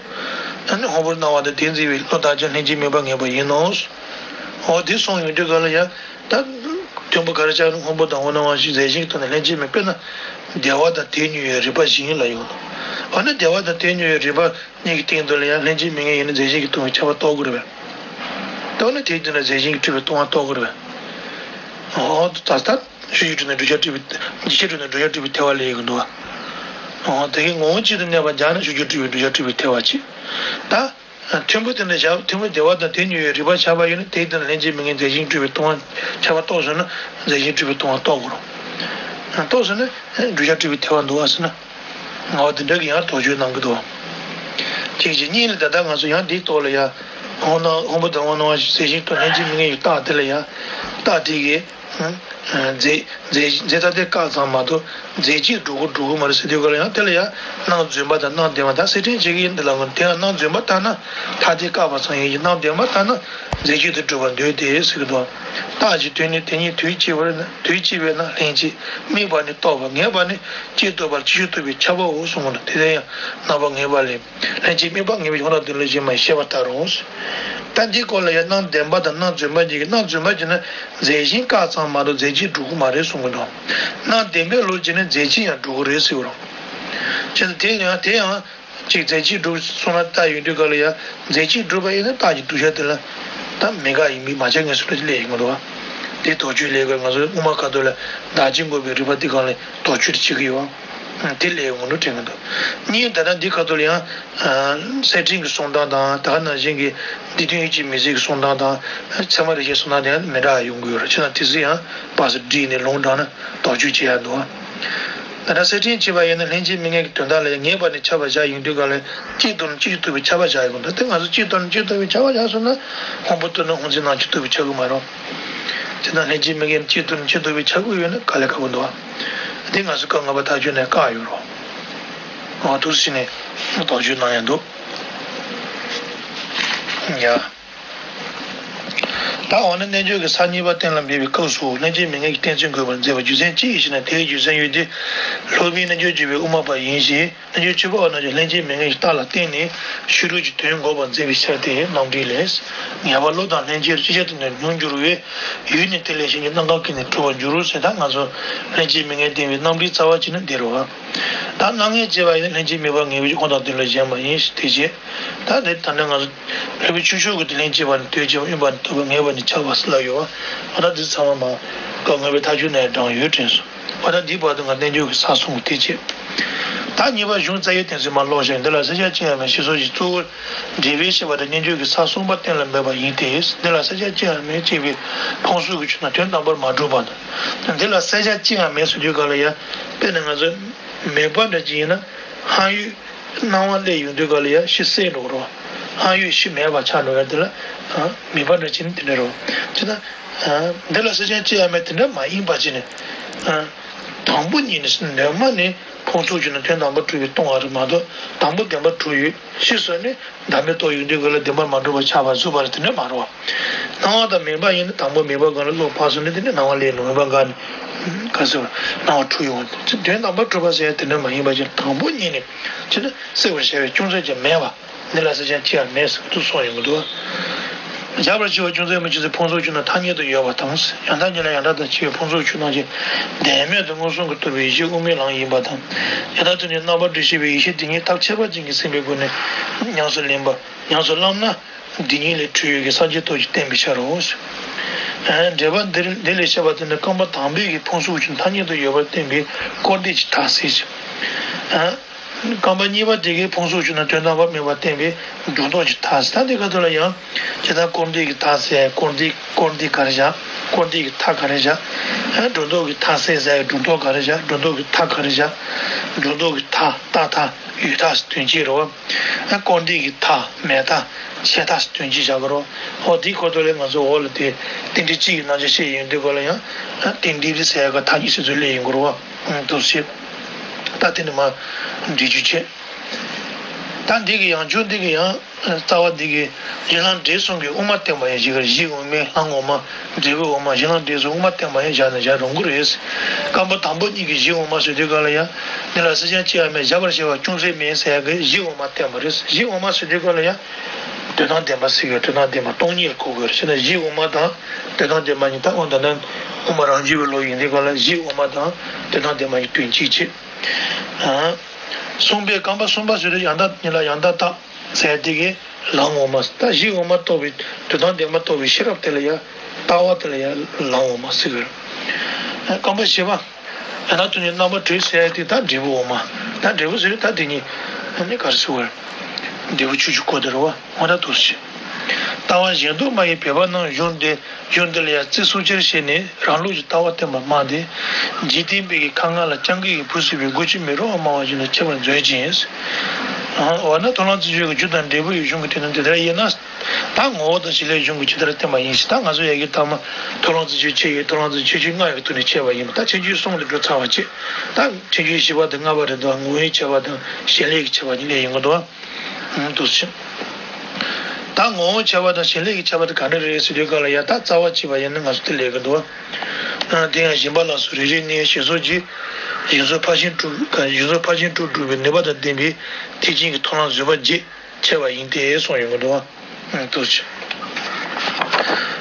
ཨ་ནི་སྔོན་པོར་སྣང་བ་དང་དེ་འཛིན་པའི་བློ་ཐམས་ཅད་ལྷན་སྐྱེས་དམིགས་པ་ངེས་པ་ཡིན་ནོ། འོ་དེ་གསུངས་ཡོང་དུས་ག་ལ་ཡང་། ད། མཐུན་པ་གར་ཤ་ནི་སྔོན་པོ་དང་སྔོ་སྣང་དབང་ཤེས་རྫས་གཞན་གྱི་ཐོག་ནས་ལྷན་སྐྱེས་མེད་པས་ན། བདེ་བ་དང་དེ་ཉིད་ཡོད་རིགས་པ་བཞིན་ལ་ཡོང་ནོ། འོ་ན་བདེ་བ་དང་དེ་ཉིད་ཡོད་རིགས་པ། གཉིས་ཀྱི་སྟེང་དུ་ལ་ཡང་ལྷན་སྐྱེས་མི་མངོན་ཡིན་ན་རྫས་གཞན་གྱི་སྟོང་པའི་ཁྱབ་པ་རྟོགས་དགོས་རེད་པས། རྟོགས་ན་དེའི་དོན་ལ་རྫས་གཞན་གྱིས་སྤྲུལ་པའི་སྟོང་པ་རྟོགས་དགོས་རེད་པས། འོ་ད་ལྟ་ཤུགས་ཀྱིས་སྤྲུལ་ནས་བསྒྲུབ་བྱ་སྤྲུལ་པའི་འཇིགས་བྱེད་སྤྲུལ་ནས་བསྒྲུབ་བྱ་སྤྲུལ་པའི་ཐལ་བ་ལས་ཡོང་གི་འདུག་བ། འོ་དེ་གའི་ངོ་བོ་གཅིག་ཏུ་གནས་པ་སྦྱར་ན་ཤུགས་ཀྱིས་སྤྲུལ་པའི་བསྒྲུབ་བྱ་སྤྲུལ་པའི་ཐལ་བ་གཅིག་ད། མཐུན་པ་དེ་འདྲ་བཞག་མཐུན་པ་བདེ་བ་དང་དེ་ཉིད་ཡོད་རིགས་པ་ཆགས་པ་ཡིན་ན་དེའི་དོན་ལ་ལྷན་སྐྱེས་མི་མངོན་རྫས་གཞན་སྤྲུལ་པའི་སྟོང་པ་ཁྱབ་པ་རྟོགས་སོང་ན་རྫས་གཞན་སྤྲུལ་པའི་སྟོང་པ་རྟོགས་དགོས་རེད། རྟོགས་སོང་ན་བསྒྲུབ་བྱ་སྤྲུལ་པའི་ཐལ་བ་འདུག་བ་ཟེར་ན། ངག་དེ་འདྲ་གི་ཡང་དོགས་གཅོད་གནང་གི་འདུག་གཅིག་གཅིག་གཉིས་ལ་ད་ལྟ་ང་ཚོ་ཡང་འདིའི་ཐོག་ལ་ཡང་། སྔོ་སྣང་སྔོན་པོ་དང་སྔོ་སྣང་བ་ཞིག་རྫས་གཞན་སྟོང་ལྷན་སྐྱེས་མི་མངོན་གྱི་རྟགས་དེ་ལ་ཡང་། རྟགས་དེ་གའི། རྫས་རྫས་རྫས་ཐ་དད་བཀག་ཙམ་མ་གཏོགས་རྫས་གཅིག་སྒྲུབ་ཀྱི་སྒྲུབ་ཀྱི་མ་རེད་ཟེར་དུས་ག་ལ་ཡང་དེ་ལ་ཡང་སྣང་རྫུན་པ་དང་སྣང་བདེན་པ་ད་གསེར་ཕྲེང་བྱེད་ཀྱི་ཡིན་འདི་ལ་ངོ་དེ་ཡང་སྣང་རྫུན་པ་ལྟར་ན་ཐ་དད་བཀག་པ་ཙམ་ཡིན་གྱི་སྣང་བདེན་པ་ལྟར་ན་རྫས་གཅིག་ཏུ་གྲུབ་པར་འདོད་དེ་ཟེར་གྱི་འདུག་རྟགས་ཀྱི་དོན་ནི་དེ་ཉིད་དུས་གཅིག་པར་དུས་གཅིག་པས་ན་ལྷན་སྐྱེས་དམིགས་པ་ནི་རྟོགས་པ་ངེས་པ་ནི་གཅིག་རྟོགས་པ་ལ་གཅིག་ཤོས་རྟོགས་པའི་ཁྱབ་པའོ་གསུངས་པ་ན་དེ་ལྟར་ཡང་རྣམ་པ་ངེས་པ་ལས། ལྷན་སྐྱེས་དམིགས་པ་ངེས་པའི་ཡོངས་གྲགས་དོན་ལ་གཞི་མ་ཡིན་ཞེས་པ་ལྟར་རོ། ད་འདིའི་སྐོར་ལ་ཡང་སྣང་བདེན་པ་དང་སྣང་རྫུན་པ་གཉིས་ཀྱི་སྣང་རྫུན་པ་གྱིས་ན་རྫས་གཞན་བཀག་ཙམ་མ་གཏོགས་རྫས་གཅིག་སྒྲུབ་ཀྱི་མ་རེད་གསུང་གི་འདུག་སྣང་བདེན་པའི་ལུགས་ཀྱིས་ན་རྫས་གཅིག་ཡང་སྒྲུབ་ཀྱི་རེད་ཟེར་བ་རོ། བྱས་ཙང་དེ་ཡང་དེ་ཡང་གཅིག་རྫས་གཅིག་སྒྲུབ་གསུངས་ན་རྟགས་ཡོད་དུས་ག་ལ་ཡང་རྫས་གཅིག་སྒྲུབ་པ་ཡིན་ན་རྟགས་ཀྱི་བསྒྲུབ་བྱ་དེ་ལ་ད་མེད་དགག་ཡིན་མིན་མ་ཆགས་ངེས་སུ་ལ་སླེབས་ཡོང་གི་འདུག་བ། དེ་དོགས་གཅོད་སླེབས་སྐབས་ང་ཚོ་དབུ་མ་ཁ་ཐོག་ལ་བདག་གཅིག་འགོག་པའི་རིགས་པ་དེ་གང་ལས་དོགས་གཅོད་བྱེད་ཀྱི་ཡོད། དེ་ལས་ངོ་སྤྲོད་དྲན་གྱི་འདུག་གཉིས་ད་ལྟ་འདི་ཁ་ཐུག་ལ་ཡང་། གསེར་ཕྲེང་གི་གསུང་སྟངས་དང་ད་ག་ནང་བཞིན་གྱི་འདི་དོན་ཡིད་ཀྱི་མི་ཚིག་གི་གསུང་སྟངས་དང་། ཚད་མ་རིག་བྱེད་གསུང་སྟངས་དེ་མི་འདྲ་ཡོང་གི་ཡོད་རེད། བྱས་ན་དེ་ཚོ་ཡང་བར་སར་བསྒྲིགས་ནས་ལུང་དྲངས་ན་དོགས་གཅོད་བྱེད་ཡ་འདུག་ད་ལྟ་གསེར་ཕྲེང་བྱས་པ་ཡིན་ན་ལྷན་སྐྱེས་མི་ངན་གྱི་དོན་དག་ལ་ཡང་ངེས་པར་ནས་ཁྱབ་པ་བཞག་ཡོང་དུས་ག་ལ་གཅིག་ཏུ་ནི་གཅིག་ཏུ་ཐུག་པའི་ཁྱབ་པ་བཞག་ཡོང་གི་འདུག་དེ་ང་ཚོ་གཅིག་ཏུ་ནི་གཅིག་ཏུ་ཐུག་པའི་ཁྱབ་པ་བཞག་སོང་ན་སྔོན་པོ་ཏུ་ནི་སྔོ་འཛིན་ནང་གཅིག་ཐུག་པའི་ཁྱབ་གི་མ་རེད། དེ་ན་ལྷན་སྐྱེས་མི་ངན་གཅིག་ཏུ་ནི་གཅིག་ཐུག་པའི་ཁྱབ་གི་ཡོད་ན་དཀའ་ལས་ཁག་པོ་འདུག་དེ་ང་ཚོ་སྐབས་ལྔ་པ་ཐག་གཅོད་ནས་བཀག་ཡོད་རེད། འོ་འདུག་སེ་བྱས་ནས་དོགས་གཅོད་གནང་ཡ་འདུག་ཡ། ད་འོ་ན་རྣལ་འབྱོར་གྱི་ས་གཉིས་པ་གཏན་ལ་འབེབས་པའི་སྐབས་སུ་ལྷན་སྐྱེས་མི་ངན་གྱི་གཏན་ཚིགས་འགོད་པར་མཛད་པ་རྒྱུ་མཚན་ཅི་ཡིན་ཞེ་ན། དེའི་རྒྱུ་མཚན་ཡོད་དེ། སློབ་དཔོན་རྣལ་འབྱོར་སྤྱོད་པའི་དབུ་མ་པ་ཡིན་ཞིང་། རྣལ་འབྱོར་སྤྱོད་པ་པོ་རྣམས་ཀྱིས་ལྷན་སྐྱེས་མི་ངན་གྱི་རྟགས་ལ་བརྟེན་ནས་ཕྱི་རོལ་གྱི་དོན་འགོག་པར་མཛད་པའི་ཕྱིར་ཏེ། རྣམ་འགྲེལ་ལས། ངེས་པར་བློ་དང་ལྷན་ཅིག་ཅིག་ཆར་དུ་ནི་མྱོང་འགྱུར་བས། ཡུལ་ནི་དེ་ལས་གཞན་གྱི་རྣམ་གྲངས་ཀྱིས་ནི་གྲུབ་པར་འགྱུར་རོ་ཟེར། ད་ང་ཚོ་ལྷན་སྐྱེས་མི་ངན་བསྟན་པའི་རྣམ་འགྲེལ་རྩ་བ་གཅིག་ནི་འདི་རེད་བ། ད་སྣང་ངེས་བྱས་པ་ཡིན་ན་ལྷན་སྐྱེས་མེད་པར་ངེས་པའི་ཕྱིར་ཁོ་དང་དོན་ལས་གཞན་མ་ཡིན་ཞེས་དེ་བྱས། ད་དེ་ད་ནི་ང་ཚོ་ལྷག་པའི་ཆོས་མཆོག་གི་དེ་ལྷན་སྐྱེས་པ་ནི་དོན་བྱེད་པ་དབེན་པ་ནི་ཐོབ་པ་ངེས་པ་ནི་ཁྱབ་པ་ཟེར་ལབ་ཡོད་བ། འོ་ད་འདི་ཚང་མ་མ་སྐབས་ལྔ་པའི་ཐག་གཅོད་ནས་དྲངས་ཡོད་དྲན་སོང་། འོ་ད་འདིའི་བར་དུ་ང་རྣལ་འབྱོར་གྱི་ས་གསུམ་དེ་བྱས། ད་གཉིས་པ་གཞུང་རྩ་བའི་གཏན་ཚིགས་མ་ཀློག་ཞིང་། འདི་ལ་གསལ་བྱ་ཅི་ཡང་མེད་ཞེས་སོགས་ཀྱི་གཙོ་བོར་འགྲེལ་པས་བཤད་པ་དེ་རྣལ་འབྱོར་གྱི་ས་གསུམ་པ་གཏན་ལ་འབེབས་པ་ཡིན་ཏེ། འདི་ལ་གསལ་བྱ་ཅི་ཡང་མེད་ཅེས་པའི་ཕུང་སོགས་ཀྱི་ཆོས་རྣམས་དོན་དམ་པར་མ་གྲུབ་པ་དང་། འདི་ལ་གསལ་བྱ་ཅི་ཡང་མེད་ཟེར་དུས་ག་ལ་ཡང་དཔེར་ན་ང་ཚོ་མེད་པ་འདྲ་ཅིག་ཡིན་ན་ཧང་ཡོད་སྣང་བ་སླེབས་ཡོང་དུས་ག་ལ་ཡང་གཞི་སད་འགྲོ་གི་རེད་བ། ཧང་ཡོད་གཞི་མེད་པ་ཆགས་འགྲོ་ཡ་དེ་ལ་མེད་པ་འདྲ་ཅིག་ནི་དེ་འདྲ་རེད་བ། བྱས་ན། འདི་ལ་གསལ་བྱ་ཅི་ཡང་མེད་དེ་འདྲ་མ་ཡིན་པ་ཅིག་ནི། དང་པོ་ཉིད་ནི་གནོད་མ་ནི་ཕུང་སོགས་ཀྱི་ནི་དོན་དམ་པར་གྲུབ་པའི་སྟོང་པ་རེད་མ་གཏོགས་དང་པོ་བདེན་པར་གྲུབ་ཡོད་ཤེས་སོགས་ནི་བདག་མེད་རྟོགས་ཡོང་དུས་ག་ལ་བདེན་པར་མ་གྲུབ་པར་ཆགས་པ་གཟུགས་པ་རེད་དེ་འདྲ་མ་རེད་བ། སྣང་བ་དང་མེད་པ་ཡིན་ན་དང་པོ་མེད་པ་གང་ལ་བློ་ཕར་སོང་ནས་དེ་ནི་སྣང་བ་སླེབས་ནས་མེད་པ་གང་ནས་ག་ཟེར་བ་སྣང་བ་འཁྲུལ་ཡོང་དོན་དམ་པར་གྲུབ་པ་ཟེར་ཡ་དེ་འདྲ་མ་ཡིན་པ་ཅིག་དང་པོ་ཉིད་ནས་ཅི་ནི་སྲེད་པར་བྱ་བའི་ཅུང་ཟད་ཀྱང་མེད་པ། འདི་ལ་གསལ་བྱ་ཅི་ཡང་མེད་ཟེར་དུ་གསུངས་ཡོང་གི་འདུག་བཞག་པར་བྱ་བ་ཅུང་ཟད་མི་འཆུགས་ཚེ་ཕུང་སོགས་ཆོས་རྣམས་ཐ་སྙད་དུ་ཡོད་པ་དང་། ཡང་དག་ཉིད་ལ་ཡང་དག་ཏུ་འཆད་པའི་ཕུང་སོགས་ཆོས་རྣམས་ཀྱི་བདེན་མེད་དུ་མངོན་སུམ་གྱིས་རྟོགས་པའི་ཡེ་ཤེས་དབུ་མའི་ལམ་ཡིན་པ་དང་། ཡང་དག་ཏུ་ནི་རྣམ་པར་གྲོལ་ཤེས་པའི་ཡེ་ཤེས་དེ་ཉིད་ཐབས་ཁྱད་པར་ཅན་གྱི་སེམས་པའི་སྒོ་ནས་ཉམས་སུ་ལེན་པ་ཉམས་སུ་བླངས་ན་འདི་ཉིད་ལས་འཕྲོས་ཡོད་ཀྱི་སངས་རྒྱས་སྟོབས་ཀྱིས་བསྟན་པའི་ཕྱིར་རོ། འགྲེལ་པ་འདིར་འདི་ལས་བཤད་པ་དེ་ནི་རྐང་པ་དང་པོའི་གི་ཕུང་སོགས་ཆོས་ཐ་སྙད་དུ་ཡོད་པར་བསྟན་པའི་སྐོར་འདས་ཀྱི་མཐའ་ཟེར། རྐང་པ་གཉིས་པ་དེ་གའི་ཕུང་སོགས་ཆོས་རྣམས་དོན་དམ་པར་མེད་པར་བསྟན་པའི་སྒྲོ་འདོགས་ཀྱི་མཐའ་ཟེར། ད་འདི་ག་དུས་ལ་ཡང་ཇི་ལྟར་སྐོར་འདས་ཀྱི་མཐའ་ཟེར་སྐོར་འདས་སྐོར་འདས་ག་རེ་བཞག་སྐོར་འདས་ཀྱི་མཐའ་ག་རེ་བཞག་སྒྲོ་འདོགས་ཀྱི་མཐའ་ཟེར་ཟེར་སྒྲོ་འདོགས་ག་རེ་བཞག་སྒྲོ་འདོགས་ཀྱི་མཐའ་ག་རེ་བཞག་སྒྲོ་འདོགས་ཀྱི་མཐའ་རྟག་མཐའ་ཡོད་མཐའ་ཟེར་དོན་གཅིག་རེད་བ། སྐོར་འདས་ཀྱི་མཐའ་མེད་མཐའ་ཆད་མཐའ་ཟེར་དོན་གཅིག་བཞག་གི་རེད་བ། འོ་འདིའི་སྐོར་དུ་ལས་ང་ཚོ་འོག་ལ་དེ་རྟེན་འབྲེལ་གཅིག་གི་རྣམ་གཞག་བཤད་ཡོང་དུས་ག་ལ་ཡང་རྟེན་འབྲེལ་ཟེར་ཡ་ག་མཐའ་གཉིས་སུ་ཚུར་སླེབས་ཡོང་གི་རེད་བ། འདུག་སེ། ད་དེ་ནི་མ་འགྲེལ་རྒྱུ་བྱས། ད་འདི་གི་ཡང་ཆོས་འདི་གི་ཡང་རྩ་བ་འདི་གི་གཞི་གླང་འབྲས་གསུམ་གྱི་དབུ་མ་བསྟན་པ་ཡང་ཞིག་གར་གཞི་དབུ་མའི་གླང་དབུ་མ་འབྲས་བུའི་དབུ་མ་གཞི་གླང་འབྲས་གསུམ་དབུ་མ་བསྟན་པ་ཡང་བཞག་ན་བཞག་རུང་གི་རེད། རྐང་པ་དང་པོ་གཉིས་ཀྱི་གཞི་དབུ་མ་ཟེར་དུས་ག་ལ་ཡང་འདི་ལ་གསལ་བྱ་ཅི་ཡང་མེད་བཞག་པར་བྱ་བ་ཅུང་ཟད་མེད་ཟེར་ཡ་གི་གཞི་དབུ་མ་བསྟན་པ་རེད། གཞི་དབུ་མ་ཟེར་དུས་ག་ལ་ཡང་དོན་དམ་བདེན་པ་ཟེར་གི་དོན་དམ་བདེན་པ་སྟོང་ཉིད་ལ་གོ་དགོས་རེད། བྱས་ན་གཞི་དབུ་མ་དང་དོན་དམ་བདེན་པ་གཉིས་ད་འོ་ད་ནི་དབུ་མ་རང་རྒྱུད་པའི་ལུགས་ཡིན་དུས་ག་ལ་གཞི་དབུ་མ་དང་དོན་དམ་བདེན་པ་གཉིས་དོན་གཅིག་བྱེད། གསུམ་པའི་རྐང་པ་གསུམ་པ་ཟེར་དུས་ཡང་དག་ཉིད་ལ་ཡང་དག་རྟག་ཟེར་དེ་གའི་ལམ་དབུ་མ་ཟེར། ད་གཞི་དབུ་མ་རྟོགས་པའི་དོན་དམ་བདེན་པ་རྟོགས་པའི་ཤེས་རབ་དེ་ལ་ཡང་ལྟ་བ་དེ་ལ་ཡང་ལམ་དབུ་མ་ཟེར་གི་རེད། རྐང་པ་བཞི་པ། ཡང་དག་ཏུ་ནི་རྣམ་པར་གྲོལ་ཟེར་ཡ་དེ་ད་འབྲས་བུ་དབུ་མ། ད་འབྲས་བུ་ཟེར་དུས་ད་དེ་ཉིད་ནི་ག་རེ་ཟེར་བ་རེད། འབྲས་བུ་ཆོས་ཀྱི་སྐུ་དེ་རེད་བ། འོ་ད་དུ་ཟེར། ལྟ་བ་གཞན་དུ་མ་ཡིན་བོད་པ་རྣམས་གཞུང་འདི་གཞུང་འདི་ལ་ཡང་རྩི་སུ་ཆེར་བྱས་ནས་རང་ལུགས་ཀྱི་ལྟ་བ་བསྟན་པ་མང་སྟེ། འཇིག་རྟེན་པའི་གི་ཁ་ངན་ལ་སྤྱང་ཀི་ཡི་བུ་ཟེར་བའི་མགོ་ཅན་མི་རུང་བ་སྨྲ་བ་ཞིག་ལ་ཁྱད་པར་མཛོད་ཅིང་། འོ་ན་མཐོང་ལམ་རྩི་བཅུད་ཀྱི་རྒྱུ་དང་འབྲས་བུ་ཡི་གཞུང་གི་དོན་དུ་དེ་ལྟར་དབྱེ་ན། ད་ངོ་བོ་དང་བྱེད་ལས་གཞུང་གིས་ཇི་ལྟར་བསྟན་པ་ཡིན་ཞེས། ད་ང་ཚོ་ཡ་གི་ཐ་མ་མཐོང་ལམ་རྩི་བཅུད་ཕྱེ་ཡི་མཐོང་ལམ་རྩི་བཅུད་ཕྱེད་ཀྱི་ལྔ་ཡི་ཐོག་ནས་ཕྱེ་བ་ཡིན་པ་ད་ཕྱེད་ཀྱི་གསུམ་དུ་འགྲོ་ཚར་བ་བྱས། ད་ཕྱེད་ཀྱི་བཞི་པ་དང་ལྔ་པ་རེད་འདུག་ངོ་བོའི་ཁྱད་པར་དང་བྱེད་ལས་ཀྱི་ཁྱད་པར་གཉིས་ལས་ཡིན་གྱི་འདུག་འདུག་ཕྱིན། ད་ངོ་བོ་ཁྱད་པར་དང་བྱེད་ལས་ཀྱི་ཁྱད་པར་དེ་ག་འདྲ་རེད་ཟེར་དུས་ག་ལ་ཡ་ད་རྩ་བ་གཅིག་པ་ཡིན་ན་ང་ཚོ་དེ་ལས་ཀྱི་འདུག་དེ་ཡང་སྦྱིན་པ་ལ་སོགས་རེ་རེ་ནས་ཞེས་སོགས་ཀྱིས་གཞན་ཚོགས་ཕར་ཕྱིན་དྲུག་གཞན་ཚོགས་ཕར་ཕྱིན་དྲུག་སྒྲུབ་པའི་ནུས་པ་དང་ལྡན་པའི་ཐེག་ཆེན་གྱི་མཐོང་ལམ་བཟོད་པ་བརྒྱད་ཕྱེ་བ་ཡིན་ཏེ་གསུངས་ཡོང་གི་འདུག་བ། འདུག་ཕྱིན།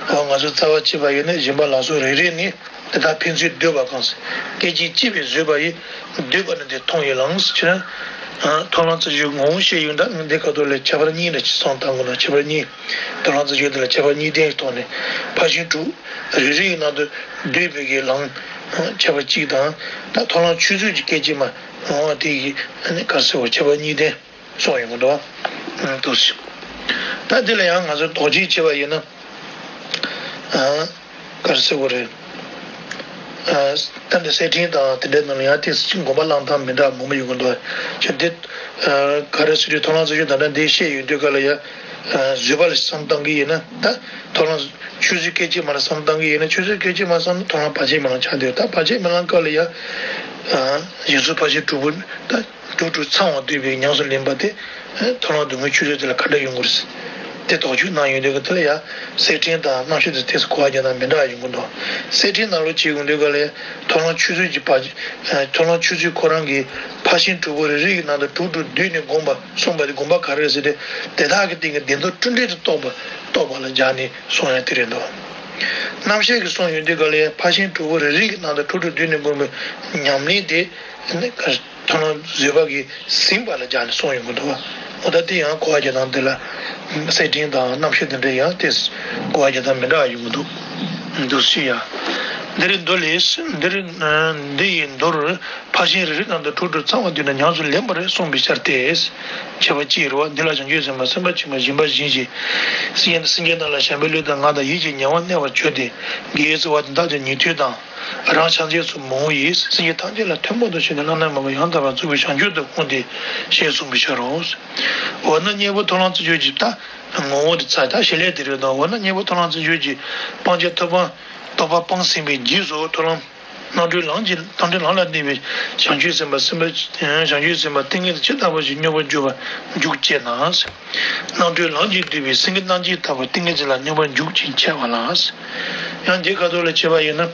ང་ཚོ་རྩ་བ་གཅིག་པ་ཡིན་ན་སྦྱིན་པ་ལ་སོགས་རེ་རེ་ནི་དེ་དག་ཕན་ཚུན་འདོད་པ་གང་སྐད་ཅིག་གཅིག་པའི་བཟོད་པ་ཡིས། འདོད་པ་ནི་དེ་མཐོང་ཡི་ལང་ཟེར་ན། མཐོང་ལམ་རྩ་ཆོས་ངོ་བོ་ཤེས་ཡོན་དང་འདི་ཁ་ཐོག་ལས་ཁྱད་པར་གཉིས་འདྲ་ཅིག་སོང་དང་གོ་ན། ཁྱད་པར་གཉིས། མཐོང་ལམ་རྩ་ཆོས་འདི་ལ་ཁྱད་པར་གཉིས་ལྡན་ཐོག་ནས་ཕར་ཕྱིན་དྲུག་རེ་རེ་ཡི་ནང་དུ་འདོད་པའི་གི་ལམ་ཁྱད་པར་གཅིག་དང་། ད་མཐོང་ལམ་ཆོས་ཚུལ་གྱི་སྐད་ཅིག་མ་འོང་བ་དེ་གི་ག་རེ་ཟེར་བ་ཁྱད་པར་གཉིས་ལྡན་སོང་ཡོང་གི་འདུག་བ། འདུག་ཟེར། ད་འདི་ལ་ཡང་ང་ཚོ་དོགས་གཅོད་བྱས་པ་ཡིན་ན། ག་རེ་ཟེར་དགོས་རེད། ད་འདི་གསེར་ཕྲེང་དང་དེ་འདྲའི་ནང་ལ་ཡང་ཏོག་ཙམ་དགོངས་པ་བླངས་སྟངས་མི་འདྲ་མང་པོ་ཡོང་གི་འདུག་བ། ཁྱོད་འདི་ག་རེ་ཟེར་དུས་མཐོང་ལམ་རྩ་ཆོས་ད་ལྟ་འདི་བཤད་ཡོང་དུས་ག་ལ་ཡ། བཟོད་པ་ལ་བསམ་བཏང་གི་ཡིན་ན་ད་མཐོང་ལམ་ཆོས་ཚུལ་སྐད་ཅིག་མ་ལ་བསམ་བཏང་གི་ཡིན་ན། ཆོས་ཚུལ་སྐད་ཅིག་མ་བསམ་ན་མཐོང་ལམ་བར་ཆད་མེད་ལམ་ཆགས་འདུག་ད་བར་ཆད་མེད་ལམ་སྐབས་ལ་ཡ། ཡིག་གཟུགས་ཕར་ཕྱིན་དྲུག་པོ་ད་དྲུག་དྲུག་ཚང་བ་འདུས་པའི་ཉམས་སུ་ལེན་པ་དེ་མཐོང་ལམ་སྡུག་བསྔལ་ཆོས་ཚུལ་དེ་ལ་ག་འདྲ་ཡོང་གི་རེད། དེ་དོགས་གཅོད་གནང་ཡོང་དུས་ག་དེ་ལ་ཡ་གསེར་ཕྲེང་དང་རྣམ་བཤད་དེ་ཏོག་ཙམ་གོ་བ་རྒྱག་སྟངས་མི་འདྲ་བ་ཡོང་གི་འདུག་གསེར་ཕྲེང་ནང་ལོགས་བྱེད་ཡོང་དུས་ག་ལ་ཡ་མཐོང་ལམ་ཆོས་ཚུལ་གྱི་བར། མཐོང་ལམ་ཆོས་ཚུལ་ཁོ་རང་གི་ཕར་ཕྱིན་དྲུག་པོ་རེ་རེ་ཡི་ནང་དུ་དྲུག་དྲུག་བསྡུས་ནས་བསྒོམ་པ་གསུངས་པ་དེ་དགོངས་པ་ག་རེ་རེད་ཟེར་ཏེ། དེ་དག་གི་སྟེང་གི་བདེན་མཐོང་སྤྲོས་བྲལ་དུ་རྟོགས་པ་རྟོགས་པ་ལ་སྦྱར་ནས་གསུངས་ཡ་དེ་རེད་འདུག་རྣམ་བཤད་ཀྱི་གསུང་ཡོང་དུས་ག་ལ་ཡ་ཕར་ཕྱིན་དྲུག་པོ་རེ་རེ་ཡི་ནང་དུ་དྲུག་དྲུག་བསྡུས་ནས་བསྒོམ་པའི་ཉམས་ལེན་དེ་ནི། མཐོང་ལམ་བཟོད་པ་གིས་ཟིན་པ་ལ་སྦྱར་ནས་གསུངས་ཡོང་གི་འདུག་འོ་ད་དེ་ཡང་གོ་བ་རྒྱག་སྟངས་དེ་ལ་གསེར་ཕྲེང་དང་རྣམ་བཤད་དེ་འདྲ་ཡང་དེ་གོ་བ་རྒྱག་སྟངས་མི་འདྲ་བ་ཡོང་གི་འདུག་འདུག་སེ་ཡ། འདི་རེད་འདུག་ལས། འདི་རེད། འདི་ཡི་མདོར་ཕར་ཕྱིན་རེ་རེ་ནང་དུ་དྲུག་དྲུག་ཚང་བ་བསྡུས་ན་ཉམས་སུ་ལེན་པ་རེད་གསུངས་པའི་ཕྱིར་ཏེ། ཁྱད་པར་གཅིག་རེད་བ། འདི་ལ་བྱང་ཆུབ་སེམས་དཔའ་སེམས་དཔའ་ཆེན་པོ་སྦྱིན་པ་བྱིན་ཞིང་། སེམས་ཅན་སེམས་ཅན་རྣམས་ལ་བྱམས་པའི་བློ་དང་ངག་དང་ཡིད་ཀྱི་ཉེ་བར་གནས་པར་གྱུར་ཏེ། དགེ་བའི་རྩ་བ་དེ་དག་ཀྱང་ཉན་ཐོས་དང་། རང་ཕྱག་འཚལ་སོགས་མང་བོ་ཡིས། སེམས་ཅན་ཐམས་ཅད་ལ་ཐུན་མོང་དུ་བྱོན་ནས་བླ་ན་མེད་པ་ཡང་དག་པར་རྫོགས་པའི་བྱང་ཆུབ་ཏུ་འཁོར་འདས་ཞེས་གསུངས་པའི་ཕྱིར་རོ། འོ་ན་གཉེན་པོ་མཐོང་ལམ་རྩ་ཆོས་ཀྱི་ད་ངོ་བོ་དེ་ཚ་ད་བྱེད་ལས་དེ་རེད་དོ། འོ་ན་གཉེན་པོ་མཐོང་ལམ་རྩ་ཆོས་ཀྱི་སྤང་བྱ་ཐོབ་པ་རྟོགས་པ་སྤངས་ཟིན་པའི་རྗེས་སུ་མཐོང་ལམ་རྣམ་གྲོལ་ལམ་གྱི་རྣམ་གྲོལ་ལམ་ལ་གནས་པའི་བྱང་ཆུབ་སེམས་དཔའ་སེམས་དཔའ་བྱང་ཆུབ་སེམས་དཔའ་ཏིང་ངེ་འཛིན་ཇི་ལྟ་བ་བཞིན་སྙོམས་པར་འཇུག་པ་འཇུག་ཅེ་ན། རྣམ་གྲོལ་ལམ་གྱིས་བསྡུས་པའི་སེང་གེ་རྣམ་བསྒྱིངས་ལྟ་བུ་ཏིང་ངེ་འཛིན་ལ་སྙོམས་པར་འཇུག་ཅིང་འཆད་པ་ལ། ཡང་འདི་ཁ་ཐོག་ལ་བྱས་པ་ཡིན་ན།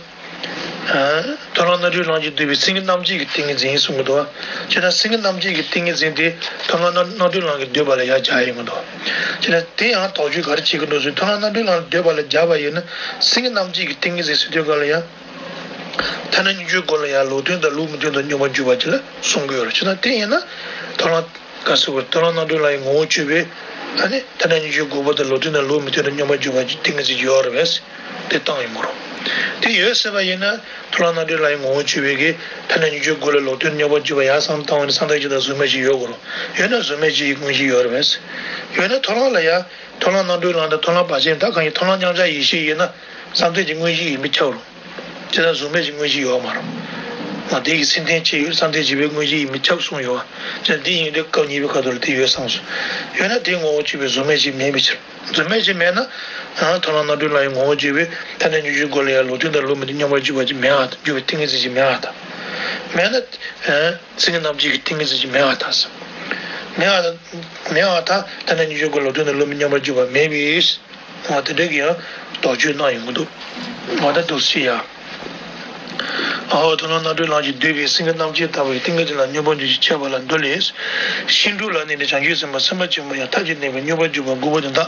མཐོང་ལམ་རྣམ་གྲོལ་ལམ་གྱིས་བསྡུས་པའི་སེང་གེ་རྣམ་བསྒྱིངས་ཀྱི་ཏིང་ངེ་འཛིན་གསུངས་ཀྱི་འདུག་བ། བྱས་ན་སེང་གེ་རྣམ་བསྒྱིངས་ཀྱི་ཏིང་ངེ་འཛིན་དེ་མཐོང་ལམ་རྣམ་གྲོལ་ལམ་གྱིས་བསྡུས་པ་ལ་ཡར་སྦྱར་ཡོང་གི་འདུག་བྱས་ན་དེ་ཡང་དོགས་གཅོད་ག་རེ་བྱེད་ཀྱི་འདུག་ཟེར། མཐོང་ལམ་རྣམ་གྲོལ་ལམ་གྱིས་བསྡུས་པ་ལ་སྦྱར་བ་ཡིན་ན། སེང་གེ་རྣམ་བསྒྱིངས་ཀྱི་ཏིང་ངེ་འཛིན་ཟེར་དུས་ག་ལ་ཡང་། མཐར་གནས་སྙིང་རྗེའི་སྒོ་ལ་ཡང་ལུགས་མཐུན་དང་ལུགས་མི་མཐུན་དུ་སྙོམས་པར་འཇུག་པ་ཅིག་ལ་གསུང་གི་ཡོད་རེད། བྱས་ན་དེ་ཡིན་ན། མཐོང་ལམ། ག་ཟེར་དགོས། མཐོང་ལམ་རྣམ་གྲོལ་ལམ་གྱི་ངོ་བོར་གྱུར་པའི། ཨ་ནི་མཐར་གནས་སྙིང་རྗེའི་སྒོ་པོ་དང་ལུགས་མཐུན་དང་ལུགས་མི་མཐུན་དུ་སྙོམས་པར་འཇུག་པ་ཏིང་ངེ་འཛིན་ཡོད་རེད་པས། དེ་བཏང་ཡོང་གི་རེད། དེ་ཡོད་ཟེར་བ་ཡིན་ན། མཐོང་ལམ་རྣམ་གྲོལ་ལམ་གྱི་ངོ་བོར་གྱུར་པའི་གི་མཐར་གནས་སྙིང་རྗེའི་སྒོ་ལ་ལུགས་མཐུན་སྙོམས་པར་འཇུག་པ་ཡར་བསམ་བཏང་བ་ནི་བསམ་གཏན་བཞི་དང་གཟུགས་མེད་བཞི་ཡོད་དགོས་རེད། ཡོད་ན་གཟུགས་མེད་བཞི་ཡི་དངོས་གཞི་ཡོད་རེད་པས། ཡོད་ན་མཐོང་ལམ་ལ་ཡང་མཐོང་ལམ་རྣམ་གྲོལ་ལམ་དང་མཐོང་ལམ་བར་ཆད་ད་གང་ཡིན། མཐོང་ལམ་མཉམ་གཞག་ཡེ་ཤེས་ཡིན་ན། བསམ་གཏན་གྱི་དངོས་གཞི་ཡིན་པས་ཁྱབ་རུང་། དེ་ལ་གཟུགས་མེད་ཀྱི་དངོས་གཞི་ཡོད་མ་རེད། ང་དེ་ཡི་སེམས་རྟེན་ཆེ་ཡོད་བསམ་གཏན་བཞི་པའི་དངོས་གཞི་ཡིན་པས་ཁྱབ་གསུངས་ཡོད་པ། དེ་ཡིན་དུས་སྐབས་གཉིས་པའི་ཁ་ཐོག་ལ་དེ་ཡོད་བསམ་སོང་། ཡོད་ན་དེའི་ངོ་བོར་གྱུར་པའི་གཟུགས་མེད་ཅིག་མེད་པའི་ཕྱིར། གཟུགས་མེད་ཅིག་མེད་ན། ཡང་མཐོང་ལམ་རྣམ་གྲོལ་ལམ་གྱི་ངོ་བོར་གྱུར་པའི་མཐར་གནས་སྙིང་རྗེའི་སྒོ་ལ་ཡང་ལུགས་མཐུན་དང་ལུགས་མི་མཐུན་སྙོམས་པར་འཇུག་པ་ཅིག་མེད་པ་དང་། འཇུག་པའི་ཏིང་ངེ་འཛིན་ཅིག་མེད་པ་དང་། མེད་ན། སེང་གེ་རྣམ་བསྒྱིངས་ཀྱི་ཏིང་ངེ་འཛིན་ཅིག་མེད་པ་དང་། མེད་པ་དང་། མེད་པ་དང་མཐར་གནས་སྙིང་རྗེའི་སྒོ་ལ་ལུགས་མཐུན་དང་ལུགས་མི་མཐུན་སྙོམས་པར་འཇུག་པ་མེད་པས། འོ་དེ་འདྲ་གི་ཡང་དོགས་གཅོད་གནང་ཡོང་གི་འདུག་འོ་ད་འདུག་སེ་ཡ། ཨོ་མཐོང་ལམ་རྣམ་གྲོལ་ལམ་གྱིས་བསྡུས་པའི་སེང་གེ་རྣམ་བསྒྱིངས་ལྟ་བུའི་ཏིང་ངེ་འཛིན་ལ་སྙོམས་པར་འཇུག་ཅིང་འཆད་པ་ལ་འདུག་ལས། ཤིང་དྲུག་ལ་གནས་ཏེ་བྱང་ཆུབ་སེམས་དཔའ་སེམས་དཔའ་ཆེན་པོ་ཡང་ཐབས་ཀྱིས་གནས་པའི་སྙོམས་པར་འཇུག་པ་དགུ་པོ་དེ་དག་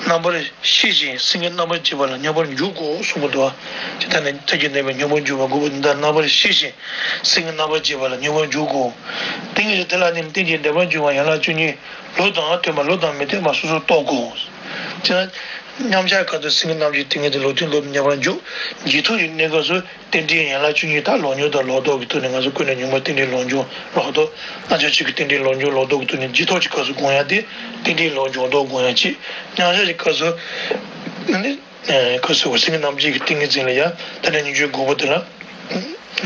རྣམ་པར་ཤེས་ཤིང་སེང་གེ་རྣམ་པར་བསྒྱིངས་པ་ལ་སྙོམས་པར་འཇུག་གོ་གསུངས་པ་འདུག་བ། དེ་ལྟར་ན་ཐབས་ཀྱིས་གནས་པའི་སྙོམས་པར་འཇུག་པ་དགུ་པོ་དེ་དག་རྣམ་པར་ཤེས་ཤིང་སེང་གེ་རྣམ་པར་བསྒྱིངས་པ་ལ་སྙོམས་པར་འཇུག་གོ། ཏིང་ངེ་འཛིན་དེ་ལ་གནས་ནས་རྟེན་ཅིང་འབྲེལ་པར་འབྱུང་བ་ཡན་ལག་བཅུ་གཉིས། ལུགས་དང་མཐུན་པ་ལུགས་དང་མི་མཐུན་པ་སོ་སོར་རྟོགས་དགོས། བྱས་ན། མཉམ་གཞག་སྐབས་སུ་སེང་གེ་རྣམ་བསྒྱིངས་ཏིང་ངེ་འཛིན་ལུགས་མཐུན་ལུགས་མཐུན་སྙོམས་པར་འཇུག། རྗེས་ཐོབ་ཀྱི་གནས་སྐབས་སུ་རྟེན་འབྲེལ་ཡན་ལག་བཅུ་གཉིས་དག་ལོག་སྙོམས་དང་ལོག་རྟོག་གི་ཐོག་ནས་ང་ཚོ་ཀུན་ནས་མྱོང་བ་རྟེན་འབྲེལ་ལོག་འབྱུང་ལོག་རྟོག། རྣམ་གཞག་ཆོས་ཀྱི་རྟེན་འབྲེལ་ལོག་འབྱུང་ལོག་རྟོག་གི་ཐོག་ནས་རྗེས་ཐོབ་ཀྱི་སྐབས་སུ་སྒོམ་ཡ་དེ་རྟེན་འབྲེལ་ལོག་འབྱུང་ལོག་རྟོག་སྒོམ་ཡ་གཅིག། མཉམ་གཞག་གི་སྐབས་སུ། ནི། ཁ་སོ་སེང་གེ་རྣམ་བསྒྱིངས་ཀྱི་ཏིང་ངེ་འཛིན་ལ་ཡང་ཐ་སྙད་སྙིང་རྗེའི་དགུ་པོ་དེ་ལ་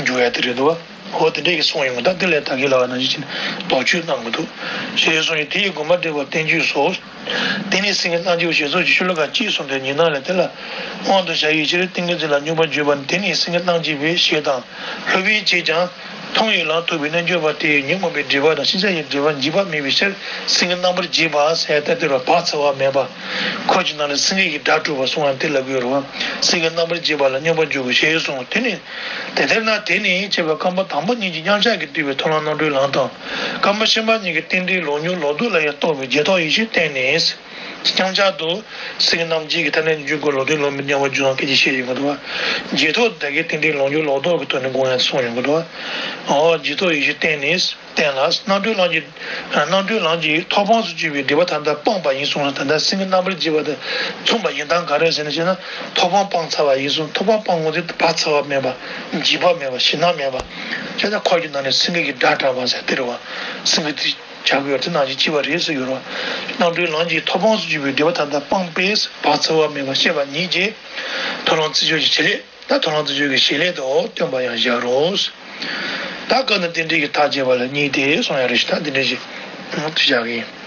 འཇུག་ཡ་དེ་རེད་འདུག་བ། འོ་དེ་འདྲས་ཀྱི་གསུངས་ཡོང་གི། ད་དེ་ལས་ད་གིན་ལབ་པ་ནང་བཞིན་བྱས་ནས་དོགས་གཅོད་གནང་གི་འདུག། ཞེས་གསུངས་ཡོད། དེ་ཡི་དགོངས་པ་འགྲེལ་པ་བསྟན་བཅོས་སོ། དེ་ནས་སེང་གེ་རྣམ་བསྒྱིངས་ཞེས་སོགས་ཀྱི་ཤོ་ལོ་ཀ་གཅིག་གསུངས་ཏེ་ཉི་སྣང་ལས་དེ་ལ་དབང་དུ་བྱ་བའི་ཕྱིར་ཏིང་ངེ་འཛིན་ལ་སྙོམས་པར་འཇུག་པ་ནི་དེ་ནས་སེང་གེ་རྣམ་བསྒྱིངས་པའི་ཞེས་དང་སློབ་པའི་ཕྱིར་ཀྱང་མཐོང་བའི་ལམ་རྟོགས་པའི་རྣལ་འབྱོར་པ་དེས་ཉོན་མོངས་པའི་སྒྲིབ་པ་དང་ཤེས་བྱ་ཡི་སྒྲིབ་པ་འཇིག་པ་མེད་པའི་ཕྱིར་སེང་གེ་རྣམ་པར་བསྒྱིངས་པ་ཟེར་ཏེ་དེ་ལ་བག་ཚ་བ་མེད་པ། འཁོར་གྱི་ནང་ལ་སེང་གེ་ཡི་སྒྲ་སྒྲོགས་པ་གསུང་བ་དེ་ལ་གོ་རུང་སེང་གེ་རྣམ་པར་བསྒྱིངས་པ་ལ་སྙོམས་པར་འཇུག་གོ་ཞེས་གསུངས། དེ་ནི་དེ་ལྟར་ན་དེ་ནི་ཅེས་པ་རྐང་པ་དང་པོ་གཉིས་ཀྱི་མཉམ་གཞག་གིས་བསྡུས་པའི་མཐོང་ལམ་རྣམ་གྲོལ་ལམ་དང་། རྐང་པ་གཞན་པ་གཉིས་ཀྱི་རྟེན་འབྲེལ་ལོག་སྙོམས་ལོག་རྟོག་ལ་ཡང་རྟོགས་པའི་རྗེས་ཐོབ་ཡེ་ཤེས་བསྟན་ནས། མཉམ་གཞག་ཏུ་སེང་གེ་རྣམ་བསྒྱིངས་ཀྱི་ཐ་སྙད་འཇུག་སྒོ་ལོག་ལྟའི་ལོག་མིན་དབྱེ་བ་སྦྱོང་བའི་སྐད་ཆ་བཤད་ཡོང་གི་འདུག་བ། རྗེས་ཐོབ་དེ་གའི་རྟེན་འབྲེལ་ལོག་འཇུག་ལོག་ལྡོག་གི་ཐོག་ནས་དགོངས་ཡངས་སུ་གསུངས་ཡོང་གི་འདུག་བ། འོ་རྗེས་ཐོབ་ཡེ་ཤེས་བརྟེན་ནས། བརྟེན་ལ། རྣམ་གྲོལ་ལམ་གྱི། རྣམ་གྲོལ་ལམ་གྱི་ཐོབ་སྤང་སུ་གྱུར་པའི་སྒྲིབ་པ་ཐམས་ཅད་སྤངས་པ་ཡིན་གསུངས་ལ། ད་ལྟ་སེང་གེ་རྣམ་པར་བསྒྱིངས་པ་དང་མཚུངས་པ་ཡིན་སྟངས་ག་རེ་ཟེར་ན་བྱས་ན། ཐོབ་སྤང་སྤངས་ཚར་བ་ཡིན་གསུངས། ཐོབ་སྤང་སྤངས་འོང་དུས་བག་ཚ་བ་མེད་པ། འཇིགས་པ་མེད་པ། ཞེད་སྣང་མེད་པ། བྱས་ཙང་འཁོར་གྱི་ནང་ནས་སེང་གེ་གི་སྒྲ་བསྒྲགས་པ་ཟེར་དེ་རེད་བ། སེང་གེ་དེ་བྱ་དགོས་ཡོད་དེ་ནང་བཞིན་སྐྱེ་བ་རེད་ཟེར་ཡོད་རེད་བ། རྣམ་གྲོལ་ལམ་གྱི་ཐོབ་སྤང་སུ་གྱུར་པའི་སྒྲིབ་པ་ཐམས་ཅད་སྤངས་པས་བག་ཚ་བ་མེད་པ་ཤེས་པ་ཉིད་ཀྱིས་མཐོང་ལམ་རྩེ་གཅིག་གི་བྱེད་ལས། ད་མཐོང་ལམ་རྩེ་གཅིག་གི་བྱེད་ལས་དེ་འོ་སྟོན་པ་ཡང་བཞག་རོགས། ད་སྐབས་ནི་རྟེན་འབྲེལ་གྱི་མཐའ་རྒྱས་པ་ལ་གཉིས་ཏེ་གསུངས་ཡ་རེད་ཤག་ད་འདི་འདྲ་ཞིག་ཏུ་བཞག་གི་ཡིན།